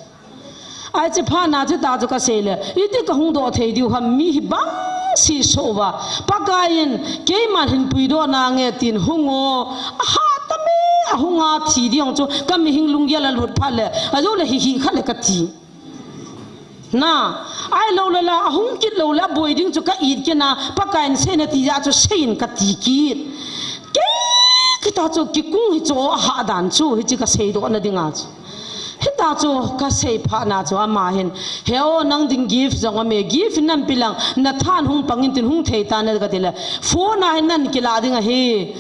Ai che phat na chu ta chu kasei le, iti kahung doh thei diu ham mi hi bang si so uva. Pakaiyin, keiman hin puidoh nange tin hung o, aha ta me, ahung a thi ding chu, ka mihing lunggel alut phat le, ajou le hi hi khat le kati. Na, ahilou le la, ahung kit lou le, aboi ding chu ka it kit na, Pakaiyin seina ti jeh chu seiyin kati kit. Kei, kita chu kikung hi chu ahah dan chu, hiche kasei doh na dinga chu. Hita chu kasei phat na chu ama hin, he o nang ding gift jong ame, gift in napi lang, nathan hung pangin tin hung thei ta na kati le, phone a hin nahin kila ding ahi.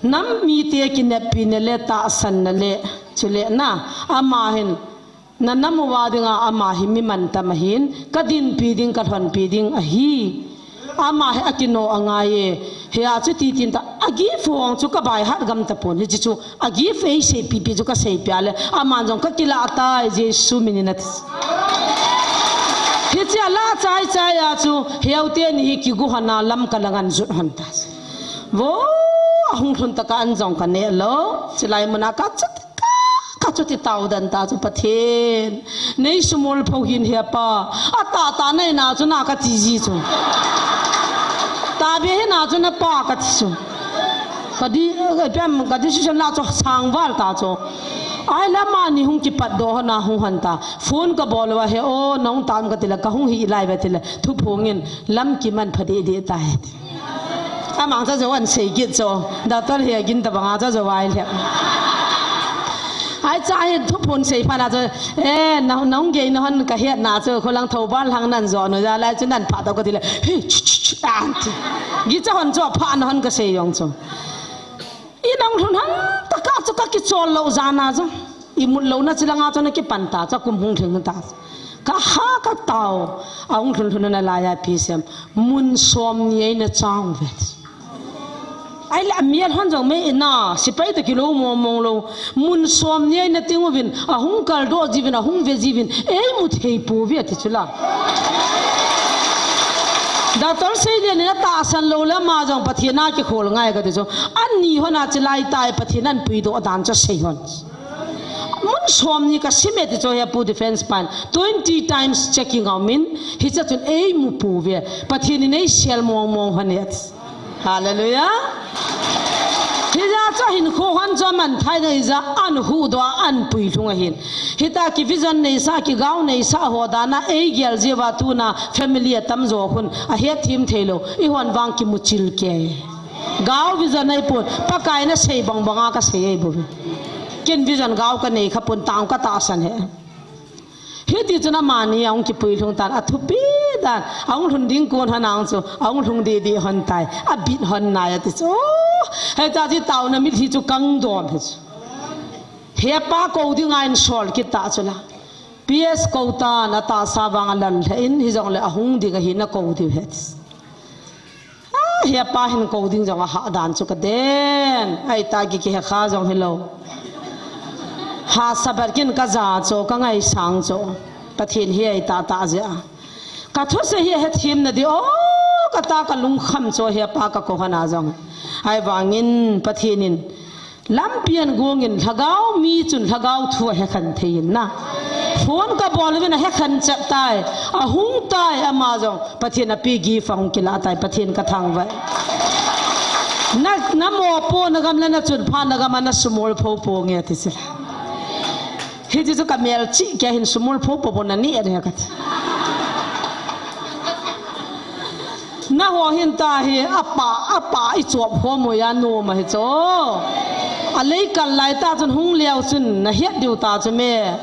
Nam mite kineppi na le tahsan na le, chule na, ama hin, na nam uva dinga ama hi mi mantam ahin, ka dinpi ding, ka lhonpi ding ahi. Ama hi akino angai e, hia chu ti tin ta, a gift hong chu ka baihat gam tapon, hiche chu, a gift eisei pipi chu kasei pia le, aman jong ka kila tai, Jesu minin ati. Hiche ala chai chai a chu, heu teni hi kigu hon a lam ka la ngan jut hon ta. Vo, ahung lhun tah a an jong ka neh lou. Chulai mun a ka chuti ka, ka chuti tao dan ta chu Pathen. Nei sumol pho hin he pa. Atah tah nei na chu na ka ti ji chu. Tahbeh hi na chu na pa ka ti chu. Ka di, ka piam, ka decision la chu sangval ta chu. Ai lama ni hung kipat doh hon a hung hon ta. Phone ka bol uva he o, nahung tam ka ti le, ka hung hi lai ve ti le, thuphong in lam kiman pha deh deh tai. Amang cha jo an sei kit cho. Doctor he gin ta banga cha jo vai le. Ai cha hi thuphon sei pha na cho. Eh, na, nahung gei na hon ka het na cho. Kholang Thoubal lang nan jo no ja lai chu nan pha to ka ti le. Hi, ch, ch, ch, an ti. Gi cha hon cho pha na hon ka sei jong cho. I nahung lhun hon ta ka cho ka kichol lou ja na cho. I mut lou na chi langa cho na kipan ta cho kum hung lhing ta. Ka ha ka tao. A hung lhun lhun na lai a pi sem. Mun som ni ai na chang ve. Ai le a mial hon jong me na, sipai to kilo mong mong lou. Mun som ni ai na ting uvin, a hung kal doh jiuvin, a hung ve jiuvin, ei mu thei pouve ti chu la. Doctor sei le na tahsan lou le ama jong Pathen a kikhol ngai ka ti chu. Ani hon a chi lai tai Pathen an pui doh dan chu sei hon. Mun som ni ka sim e ti chu he pu defense pan. Twenty times checking a um in, hicha chun ei mu pouve. Pathen in ei sel mong mong hon e. Hallelujah. Hija chu hinkho hon chu man thai na hija an hu doh a an pui lhung ahin. Hita ki vision nei sa, ki gao nei sa ho dan a ei gel jiu va tuna family a tam jo hun a het thim thei lou. I hon vang ki mu chil ke. Gao vision nei pun, Pakai na sei bang banga ka sei ei bu. Ken vision gao ka nei kha pun tang ka tahsan he. Hiti chun amani a hung kipui lhung tan, a thupi dan, a hung lhun ding kon hon ang chu, a hung lhung deh deh hon tai, a bit hon nai a ti chu. Hei cha chi tao na mit hi chu kang dom hi chu. He pa ko ding a in sol kit ta chu la. P S ko tan a tahsa vang a lal lhe in hi jong le a hung ding a hi na ko diu he ti. Ah, he pa hin ko ding jong a ha dan chu ka den. Ai ta ki ki he kha jong hi lou. Ha sabat kin ka ja chu, ka ngai sang chu. Pathen hi ai ta ta jia. Ka thusei hi he thim na di o, ka ta ka lungkham chu he pa ka ko hana jong. Ai vangin Pathen in Lampian guangin lhagao mi chun lhagao thu a he khan thei in na. Phone ka bol uvin a he khan chat tai. A hung tai ama jong. Pathen a pi gi fang kila tai. Pathen ka thang vai. Na, na mo po na gam la na chun pha na gam a na sumol pho po nge ti sila. Hi ji chu ka mel chi ke hin sumol pho po po na ni a ne ka ti. Na ho hin ta hi a pa, a pa i chop ho mo ya no ma hi cho. A lei kal lai ta chun hung liau chun na hiat diu ta chu me.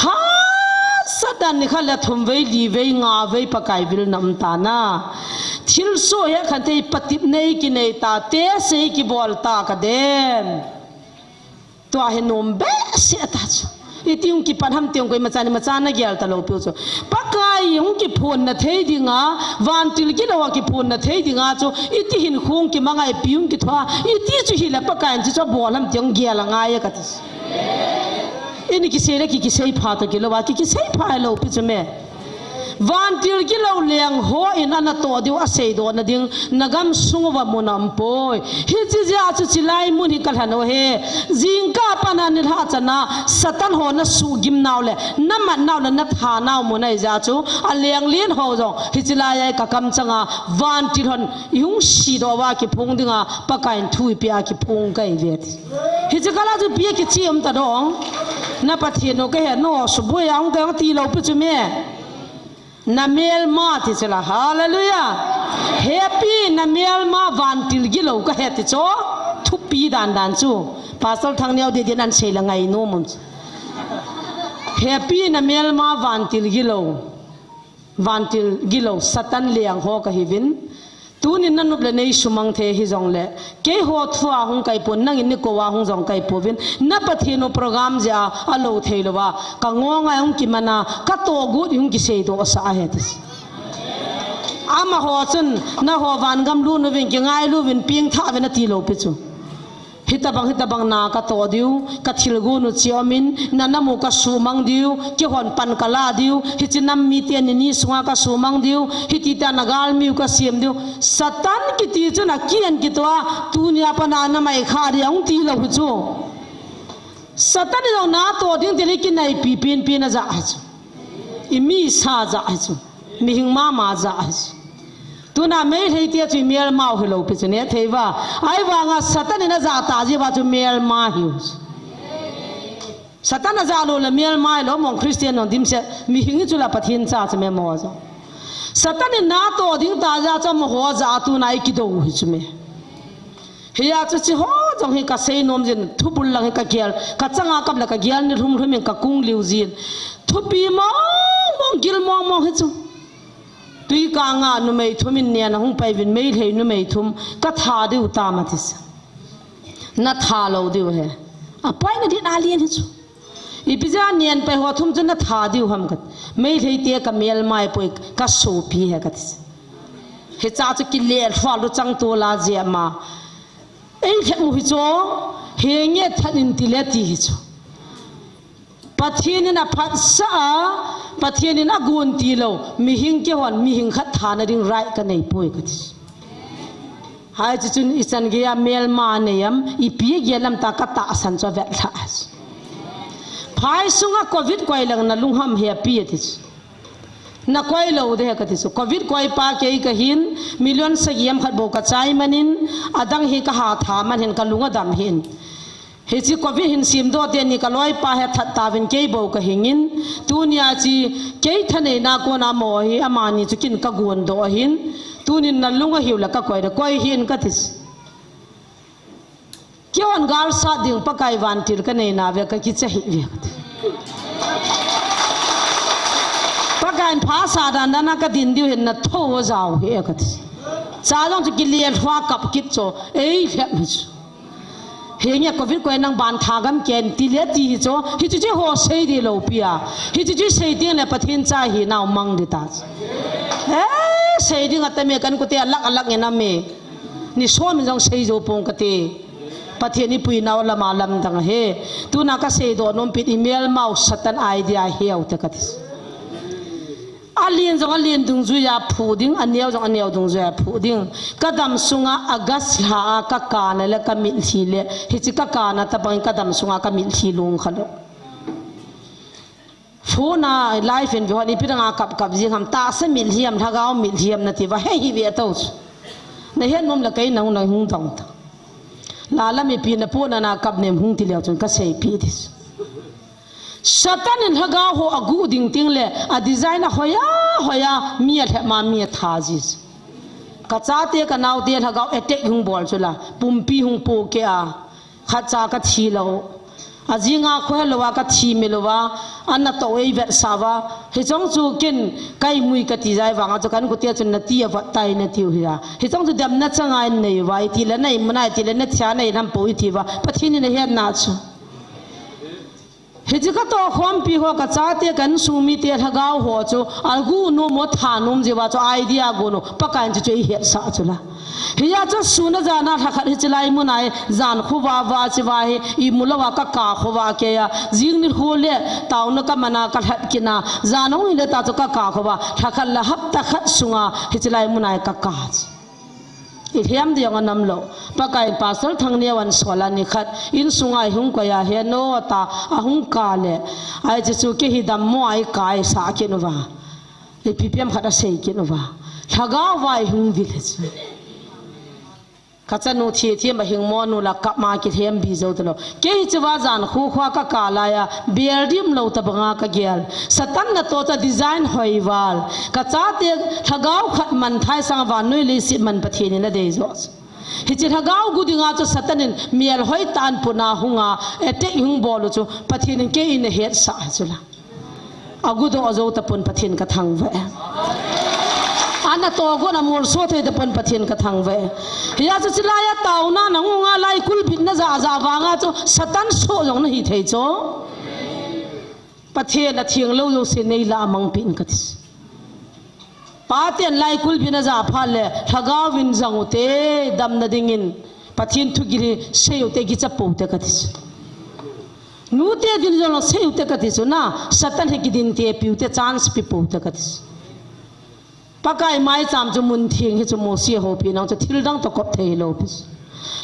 Ha, Satan ni kha le thum vei, li vei, nga vei Pakai vil nam ta na. Thil so he khan te patip nei ki nei ta, te sei ki bol ta ka den. Tua hi nom behseh ta chu. Iti hung kipan ham ti hung koi macha ni macha na gel ta lou piu chu. Pakai hung kiphon na thei dinga, vantil gilou a kiphon na thei dinga chu. Iti hin khung kimangai pi hung kithoa. Iti chu hi le Pakai in chu chu bol ham ti hung gel a ngai e ka ti. Ini kisei le ki kisei pha to kilou a ki kisei pha lou pi chu me. Vantil gilou leng ho in ana to diu a seidoh na ding, na gam sung uva mun a um poi. Hichi jeh a chu chilai mun hi ka lhan u he. Jingkah a pat a nilhah chan a, Satan ho na suhgim nau le, na mat nau le, na tha nau mun ahi jeh a chu, a leng lien ho jong, hichi lai a i ka kam chang a, vantil hon, i hung sidoh uva kiphong ding a, Pakai in thu i pe a kiphong ka hi ve ti. Hichi kal a chu pi a kichi um ta dong. Na Pathen u ka he no, suboi a hung ka hung ti lou pi chu me. Na melma ti chu la, hallelujah. Hepi na melma vantil gilou ka he ti chu, thupi dan dan chu. Pastor Thangneo di din an sei la ngai nom um. Hepi na melma vantil gilou. Vantil gilou, Satan leng ho ka hi vin. Tunin na nop le nei sumang thei hi jong le, kei ho thua hung kai pon, nangin ni ko a hung jong kai pouvin, na Pathen u program jeh a, a lou thei lou a, ka ngong a hung kiman a, ka to gut hung kisei doh sa a he ti. Amaho chun, na ho van gam lut uvin, kingai lut uvin, ping tha uvin a ti lou pi chu. Hitabang, hitabang na ka to diu, ka thilgon u chi um in, na nam u ka sumang diu, kihon pan ka la diu, hichi nam mite ni ni sunga ka sumang diu, hiti ta na galmi u ka siam diu. Satan kiti chu na kian kitoh a, tunia pat a na mai kha di hung ti lou hi chu. Satan jong na to ding ti le kinaipi pen pen a ja hi chu. I mi sa ja hi chu. Mihing mama ja hi chu. Tuna Meitei te chu i melma u hi lou pi chu ne thei va. Ai vang a Satan in a ja ta ji va chu melma hi u. Satan a ja lo le mial mai lo mong Christian nong dim se mi hing chu la Pathen cha chu me mo jo. Satan in na to ding ta ja cha mo ho ja tu nai ki do hi chu me. Hi ya chu chi ho jong hi ka sei nom jin thu bul lang hi ka gel ka changa kap la ka gel ni lhum lhum in ka kung liu jin. Thupi mong mong gil mong mong hi chu. Tui ka nga numei thum in nia na hung pai vin mei lhei numei thum ka tha diu ta ma ti sa. Na tha lo diu he. A pai na din a lien hi chu. Ipi ja nian pai ho thum chu na tha diu ham kat. Mei lhei te ka mial mai poi ka sopi he kat. He cha chu ki le lhua lu chang to la je ma. Ei lhe mu hi chu. He nge than in ti le ti hi chu. Pathen in a phat sa a, Pathen in a gun ti lo. Mi hing ke hon, mi hing khat tha na ding rai ka nei poi kat. Hai chu chun i chan gei a melma nei am, ipi a gel am ta ka tahsan chu a vet lha. Phai sunga covid koi lang na lungham he pi ati chu. Na koi lo de he kati chu. Covid koi pa kei ka hin, million sagi am khat bo ka chai manin, adang hi ka ha tha man hin ka lung a dam hin. Hichi covid hin sim do te ni ka loi pa he that ta vin kei bo ka hingin, tunia chi kei thanei na ko na mo hi ama ni chu kin ka gun do hin, tunin na lung a hiu la ka koi da koi hin ka ti. Kei hon gal sa ding Pakai vantil ka nei na ve ka ki cha hi ve ka ti. Pakai in pha sa dan dan a ka din diu hin na tho zau hi e ka ti. Cha jong chu ki le lhua kap kit cho, ei lhep hi chu. Hi nge covid koi nang ban tha gam ken ti le ti hi cho, hi chu chu ho sei di lo pia. Hi chu chu sei ding le Pathen cha hi nau mang di ta. Eh, sei ding a ta me kan ku te a lak a lak nge na me. Ni som in jong sei jo pong ka te. Pathen i pui nau lama lam dang a he. Tuna ka sei do nom pit i mel mau Satan idea heu te ka ti. A lien jong a lien dungjui a phu ding, a neo jong a neo dungjui a phu ding. Ka dam sunga August lha a ka kana le ka mitlhi le. Hichi ka kana ta bang ka dam sunga ka mitlhi lung kha lo. Phone a live in vi hon ipi dang a kap kap jing ham ta sa mitlhi am lhagao mitlhi am na ti va he hi ve to. Na hian mom la kai nang nang hung dong ta. La la mi pi na pu na na kap nem hung ti leo chun ka sei pi ti. Satan in lhagao ho a gu ding ting le a design a hoya hoya mi a lhep ma mi a tha ji. Ka chate ka naute lhagao attack hung bol chu la pumpi hung po ke a khat cha ka thi lo. A jinga kho he lo a ka thi mi lo a an na to ei vet sa va. Hi chong chu kin kai mui ka ti jai vang a chu kan ku te chun na ti a vat tai na tiu hi a. Hi chong chu dem na changa in nei va i ti le nei muna i ti le na thia nei lam po i ti va. Pathin in a hian na chu. Hichi ka to khompi ho ka chate kan sumi te lhagao ho chu a gu nu mo tha num jiwa chu idea gu nu Pakai in chu chu i het sa chu la. Hi ya chu suna jana lhakhat hichi lai munai jan khuwa wa chiwa hi i mu lo wa ka ka khuwa ke ya jing ni khu le tauna ka mana ka lhat kina jan hung hi le ta chu ka ka khuwa lhakhat la hapta khat sunga hichi lai munai ka ka. I hiam diang a nam lo. Pakai Pastor Thangneo an suala ni khat. In sunga i hung koya he no ta a hung ka le. Ai chi chu ke hi dam mo ai kai sa ke no va. I pi piam khat a sei ke no va. Lhagao va i hung vil he chi. Ka chanu thi thi ma hing mo nu la kap ma ki hiam bi zo ta lo. Kei hi chuwa jan khu khwa ka ka la ya, bial dim lo ta banga ka gel. Satan na to ta design hoi val. Ka chate lhagao khat man thai sang va nui li si man Pathen in a dei zo. Hichi lhagao gu dinga chu Satan in mial hoi tan puna hunga, attack hung bol u chu Pathen in kei in a het sa chu la. A gu do a zo ta pun Pathen ka thang ve. Ana to gu na mul so thei ta pun Pathen ka thang ve. Hi ya chu chi la ya tauna na ngunga lai kulbit na za za vanga chu Satan so jong na hi thei cho. Pathen a thiang lo lo se nei la mang pin ka ti. Paten lai kulbit na za pha le lhagao vin jang u te dam na dingin Pathen thu gil hi sei u te gi cha po te ka ti. Nu te din jong sei u te ka ti su na Satan he ki din te piu te chance pi po te ka ti. Pakai mai cham chu mun thing hi chu Mosi ho pi nang chu thil dang to kop thei lo pi.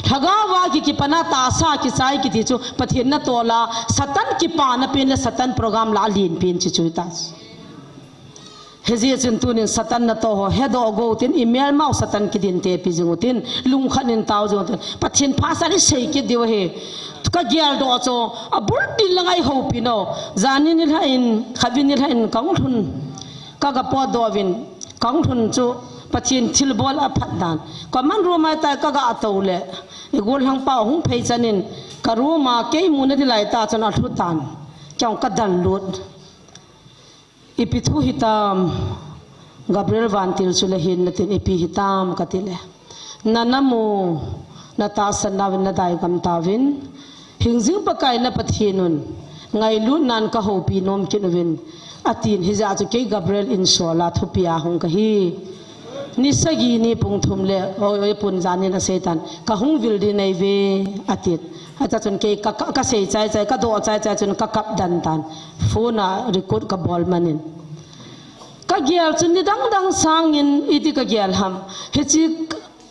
Lhagao va ki ki pana ta sa ki chai ki ti chu Pathen na to la Satan ki pa na pin le Satan program la lin pin chi chu ta. Hijeh chun tunin Satan natoh ho hedoh go utin, imelmau Satan kidin tepi jing utin, lungkhat in tao jing utin, Pathen phasan isei kit diu ahi. Kageldoh chu, abul din lang a ihoupi nau. Jan in nilhah in, khatvei nilhah in kahung lhun. Kaga potdoh uvin, kahung lhun chu Pathen thilbol aphat dan. Common room a tai kaga tou le, igol lhangpa hung phei chan in, ka room a kei muna ding lai ta chun alhu tan. Kei jong kadal lut. Ipi thu hitam, Gabriel vantil chu le hin natin ipi hitam kati le. Na namu, natahsan nauvin nadai gam tauvin. Hingjing Pakai na Pathen un, ngailut nan kahoupi nom kit uvin. Atin hijeh chun kei Gabriel in sola thupi a hung kahi. Ni sagi ni pung thum le, oi, oi, pun jan in asei tan. Kahung vil ding nahi ve, atin. Acha chun kei ka, ka, kasei chai chai, kadoh chai chai chun kakap den tan. Phone a record kabol man in. Kagel chun nidang dang sang in iti kagel ham. Hichi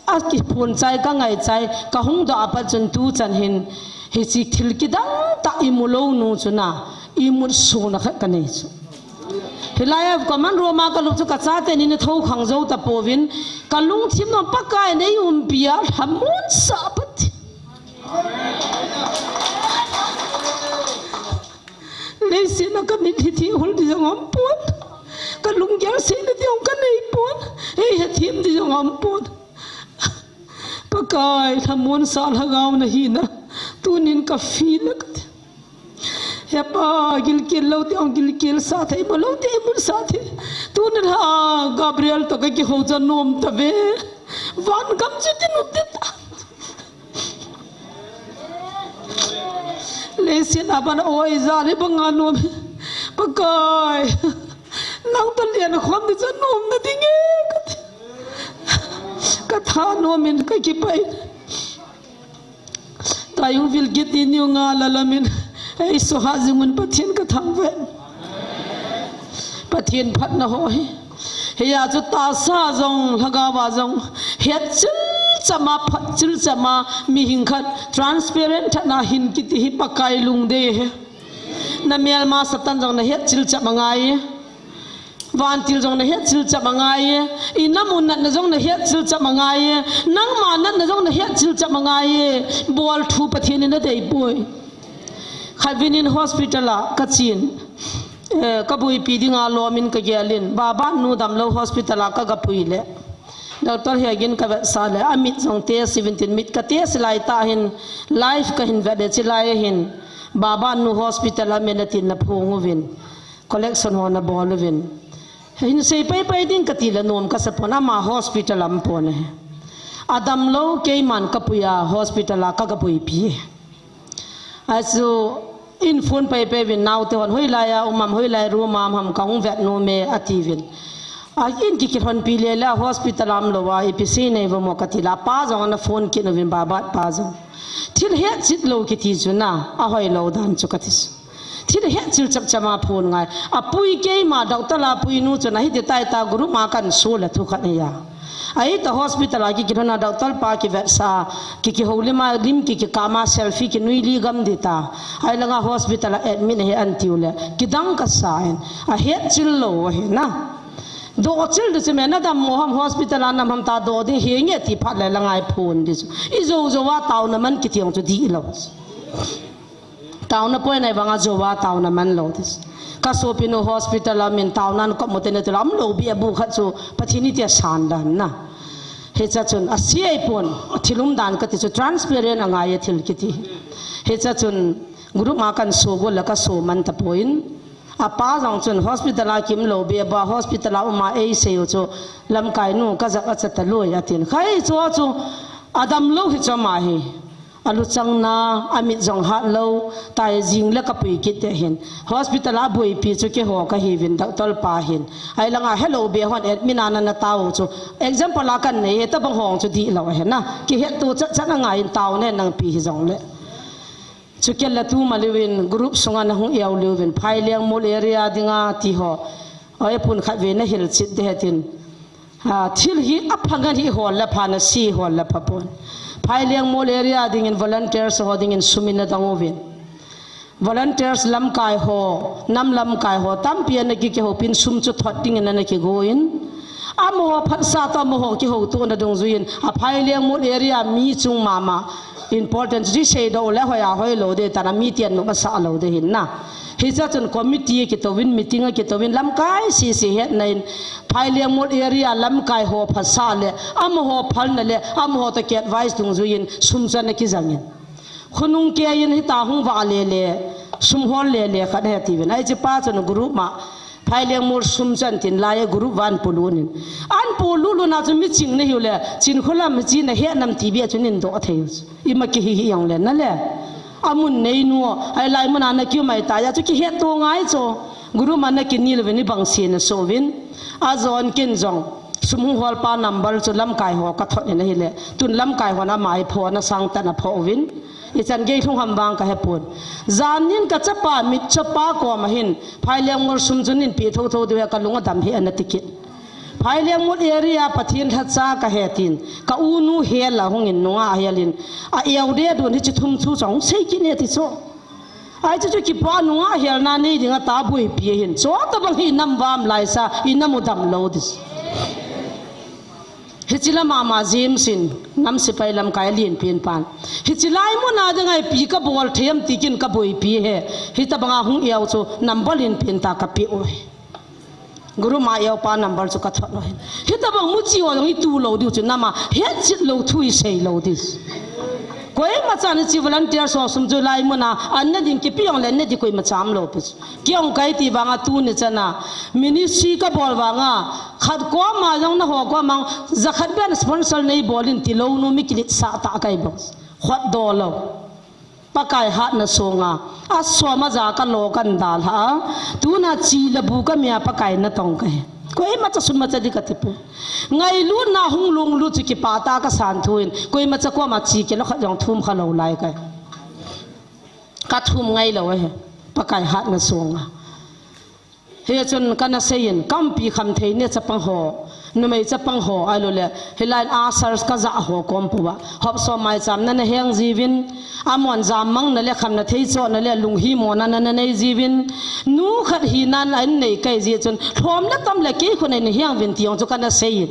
akiphun chai, kangai chai, kahung doh apat chun tuchan hin. Hichi thil kidang tah imu lou nu chu na, imut sona khat kanei chu. Hilai a common room a kalup chu kachate nin atho khang jou tapouvin, kalungthim nom Pakai nei umpi a lhamon sa pat. Leiset a kamitlhi thi hul ding jong aumpon. Kalunggel seina ding jong kanei pon. Eihethem ding jong aumpon. Pakai, lhamon sa lhagao nahi na. Tunin kafeel a kati. He Pa, gilkel lou te ong gilkel sa thei, imut lou te imut sa thei. Tunin ha Gabriel toh kakihou chu anom tave. Van gam chu tin ut ding ta. Leiset a ban oi jali banga nom. Pakai. Nang toh lenkhom ding chu anom na ding e kati. Katha nom in kakipah in. Tayung vil kit in niu nga la lam in. Ei suha jing un Pathen kathangvah in. Pathen phatna ho hi. Hijeh chun tahsa jong, lhagao a jong. Hetchil chama, phatchil chama, mihing khat transparent tah na hin kiti hi Pakai lungdei ahi. Na melma Satan jong nahetchil chama ngai. Vantil jong nahetchil chama ngai. Inamu natna jong nahetchil chama ngai. Nangma natna jong nahetchil chama ngai. Bol thu Pathen in adei poi. Khatvei nin hospital a kachen. Eh, kaboipi dinga lom in kagel in. Baba nu damlou hospital a kagapui le. Doctor Hegin kavetsah le, amit jong test uvin tin, mit katest lai tah hin, live kahin vet le, chulai a hin, Baba nu hospital a amen atin naphong uvin, collection ho nabol uvin. Hin sei paipai ding kati le nom kasa pon, ama hospital a um pon ahi. Adamlou keiman kapui a hospital a kagaboipi. Achu, in phone paipai uvin naote hon, hoilai a um am, hoilai room a um ham, kahung vet nom e, atiuvin. A in kikilhonpi le le a hospital a umlou a, ipi sei nahi uvam o kati le, apa jong ana phone kit uvin, Baba pa jong. Thil hetchil lou kiti chu na, ahoilou dan chu kati chu. Thil hetchil chapchap a phone ngai. Apui keima, doctor a pui nu chu na hiti tai ta, group a kahin so le thu khat ahi a. Ahi ta hospital a kikilhon a doctor pa kivetsah, kikihoulim a, lim kikikam a, selfie kinui li gam ding ta. Ahi langa hospital a admit ahi ahin tiu le, kidang kasa in, ahetchil lou ahi na. Dohchil ding chu me, nadam mo ham, hospital a na um ham, ta doh ding hinge ti phat le langa phone ding chu. Ijou jou a taona man kiti jong chu dihlou. Taona poi nai vanga jou a taona man lou ding. Kasopinu hospital a um in taona kop mu te na ti le umlou bia bu khat chu Pathen in tia san dan na. Hiche chun ase ahipon, thil umdan kati chu transparent angai e thil kiti. Hiche chun group a kahin so go le kaso man tapon. Apa jong chun hospital a kiumlou bia ba hospital a um a eisei u chu lamkai nu kajah a cha talou atin. Khai chu chu adamlou hi chu ama hi. Aluchang na, amit jong hat lou, tai jing le kapui kit te hin. Hospital a boipi chu keiho kahiuvin, doctor pa hin. Ahi langa helou be hon admit a na na tao chu. Example a kahin nei, hitabang hong chu dihlou ahi na. Kihetto chat chat angai in taona nangpi hijong le. Chu kei la tu ma liuvin, group sunga na hung iau liuvin, Phaileng mol area dinga ti ho. Oi pun khat ve na hilchet ding ahi tin. A, thil hi apha ngen hi hol le pha na si hol le pha pon. Phaileng mol area dingin volunteers ho dingin sum in na dang uvin. Volunteers lamkai ho, nam lamkai ho tampi ana kikihopin sum chu thot dingin ana kigoin, amaho phatsa toh amaho kihoutona dungjuiyin a Phailengmol area mi chung mama important chu seidoh le hoiya hoilou ding, tana mi tian nom asah lou ding ahin na. Hiche chun committee akitouvin, meeting akitouvin, lamkai sese hetna in Phailengmol area lamkai ho phatsa le amaho phalna le amaho toh ki advice dungjuiyin sum chu ana kijangin, khonung keiyin hita hung vah lele, sum hol lele khat ahi tiuvin. Ahi, hichepa chun group ma Phailengmol sum chu ahin tin, laiya group va ahin polutin, ahin polu lutna chu miching nahiu le, Chinkholam hiche nahet nam ti beh chu nahin doh thei u chu. Ima kihi hi jongle nale, amun neinu, ahilai muna nakiu mai taiya chu kihetto ngai chu. Group ma ana kinel uvin, ibang sena souvin, ajon ken jong sum hung holpa number chu lamkai ho kathot in ahile, tun lamkai hon ama hi pho ana sangtah in apho uvin. Ichan gei lhung ham vang kahepon. Janin kachapa mitchopa koma hin Phailengmol sum chu nahin pe thotho diu ahi, kalung adam hi ana tikit. Phailengmol area Pathen lhacha kahe tin, ka unu hel a hungin nungah helin, a eude dun hiche thum thu chu hung seikit e ti chu. Ahi, chuchu kipa nungah helna nei dinga taboipi ahin. Chutobang hi inam vam laisa, inam u damlou ding. Hiche lama ama James in, nam sepai lamkai alen pen pan, hiche lai muna dinga ipi kabol thei ham ti kin kaboipi e. Hitobanga hung eu chu number len pen tah kapeh uve. Group ma eupa number chu kathot uve. Hitobang muchi ho jong itu lou diu chu, nama hetchet lou thu isei lou ding. Koima chan hiche volunteer ho sum chu lai muna anna ding kipe jongle anna ding koima cha umlou pi. Kei jong kaiti vanga tuni chana ministry kabol vanga, khat koma jong naho koma jong jakhat beh sponsor neibolin tilou nu mi kiletsah tah kahi bou. Khatdoh lou. Pakai hatna songa, asom aja kalo kahin dalha a, tuna chi le bu kamea Pakai natong kahi. Koima cha sum macha ding katipoi. Ngailutna hung lunglut chu kipah tah a kasan thuin, koima cha koma chi kilo khat jong thum khalou lai kahi. Kathum ngailou ahi, Pakai hatna songa. Hichun kana seiyin, kaumpi khamthei ne chapang ho, numei chapang ho, ahilouleh hilai a ushers kajah ho kom pouva, hopsom maichamna naheng jiuvin, amon jammangna le khamna theichohna le lunghimona nanei jiuvin, nu khat hinan a innei kahi jeh chun, lhom le tam le kei khun eina heng uvin ti jong chu kana seiyin.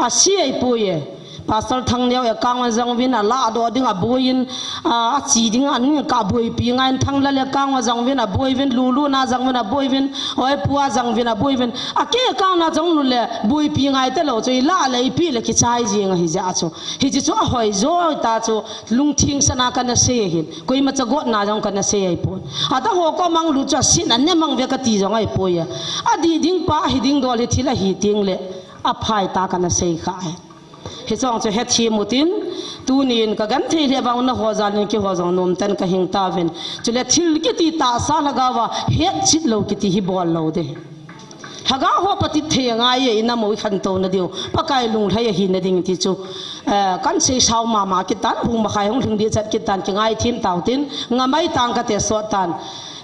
Ase ahipoi e. Pastor Thangneo account a jangvin, aladoh ding aboiyin, a, ache ding ahin kaboipi ngaiyin, Thanglal account a jangvin aboiyin, Lulu na jangvin aboiyin, Oipu a jangvin aboiyin, akei account a janglu le boipi ngai talou chu, ilah le ipeh le kichai jeng ahi jeh chu. Hiche chu ahoi joi tah chu, lungthim sanga kana sei ahin, koima cha gotna jong kana sei ahipon. Adang ho koma lut chu asin ane mang ve kati jong ahipoi e. Adih ding pa, ahi ding dol hi thil ahi teng le aphai tah a kana sei kha ahi. Hiche jong chu hethem utin, tunin kagenthei lheh vang naho jalin keiho jong nomtah in kahing tauvin. Chule thil kiti tahsa lhagao a hetchet lou kiti hi bol lou ding. Lhagao ho patep thei angai e, inam u ikhantouna diu, Pakai lunglhai ahina ding ti chu, eh, kahin seisao mama kit tan, pung makhai hung lhing ding chat kit tan, kingaithem tautin, ngamai tang kate sot tan.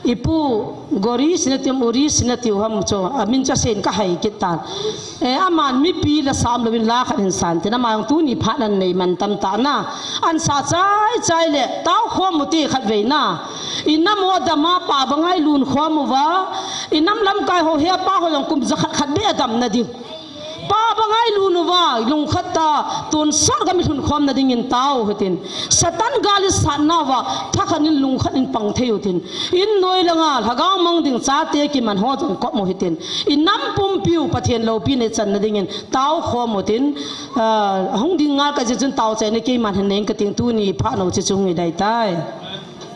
Ipu Goris natiu, Uris natiu ham chu, amin chu aseiyin kahai kit tan. Eh, aman mipi la sam louvin la khat ahin san tin, ama jong tuni phat nan nei man tam tah na. Ahin sa chai chai le, tao khom ute khatvei na. Inam u adama pa banga ilun khom uva. Inam lamkai ho hepa ho jong kum jakhat khat beh adamna ding. Pa banga ilun uva, lungkhat tah, tonsot gam ilhun khomna dingin tao hitin. Satan gal isatna uva, thakhat in lungkhat in pang thei utin. In noi langa, lhagao mang ding chate kiman ho jong kop u hitin. Inam pumpiu, Pathen loupina ichanna dingin, tao khom utin. Ah, hung ding ngal kajeh chun taochaina keiman hin nei inge kating, tuni phat nau chu chung idai tai.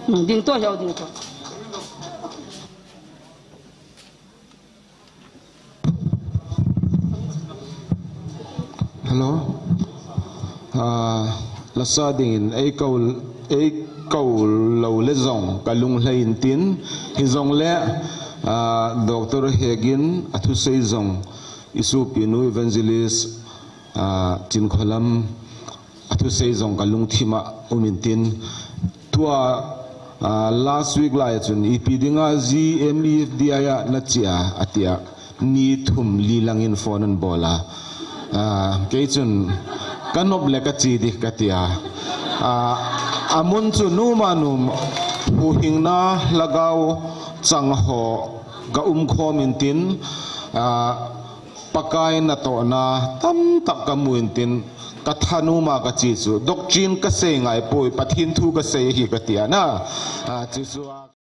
Hmm, ding to, hiao ding to. Hello. Ah, lasa dingin eikou, eikou lou le jong kalunglhai intin, hijongle, ah, Doctor Hegin athusei jong isopinu Evangelist, ah, Chinkholam athusei jong kalungthim a um intin, tua, ah, last week lai chun ipi dinga G M E F D I a nache a, atia, ni thum li langin phone anabol a. Ah, kei chun kanop le kache ding katia. Ah, amun chu numa num, Huhhingna lhagao chang ho ka umkhom intin, ah, Pakai natohna tamtak ka mu intin, ka thanuma ka chi chu. Doctrine ka sei ngai poi, Pathen thu ka sei ahi ka ti a na. Ah, chu chu a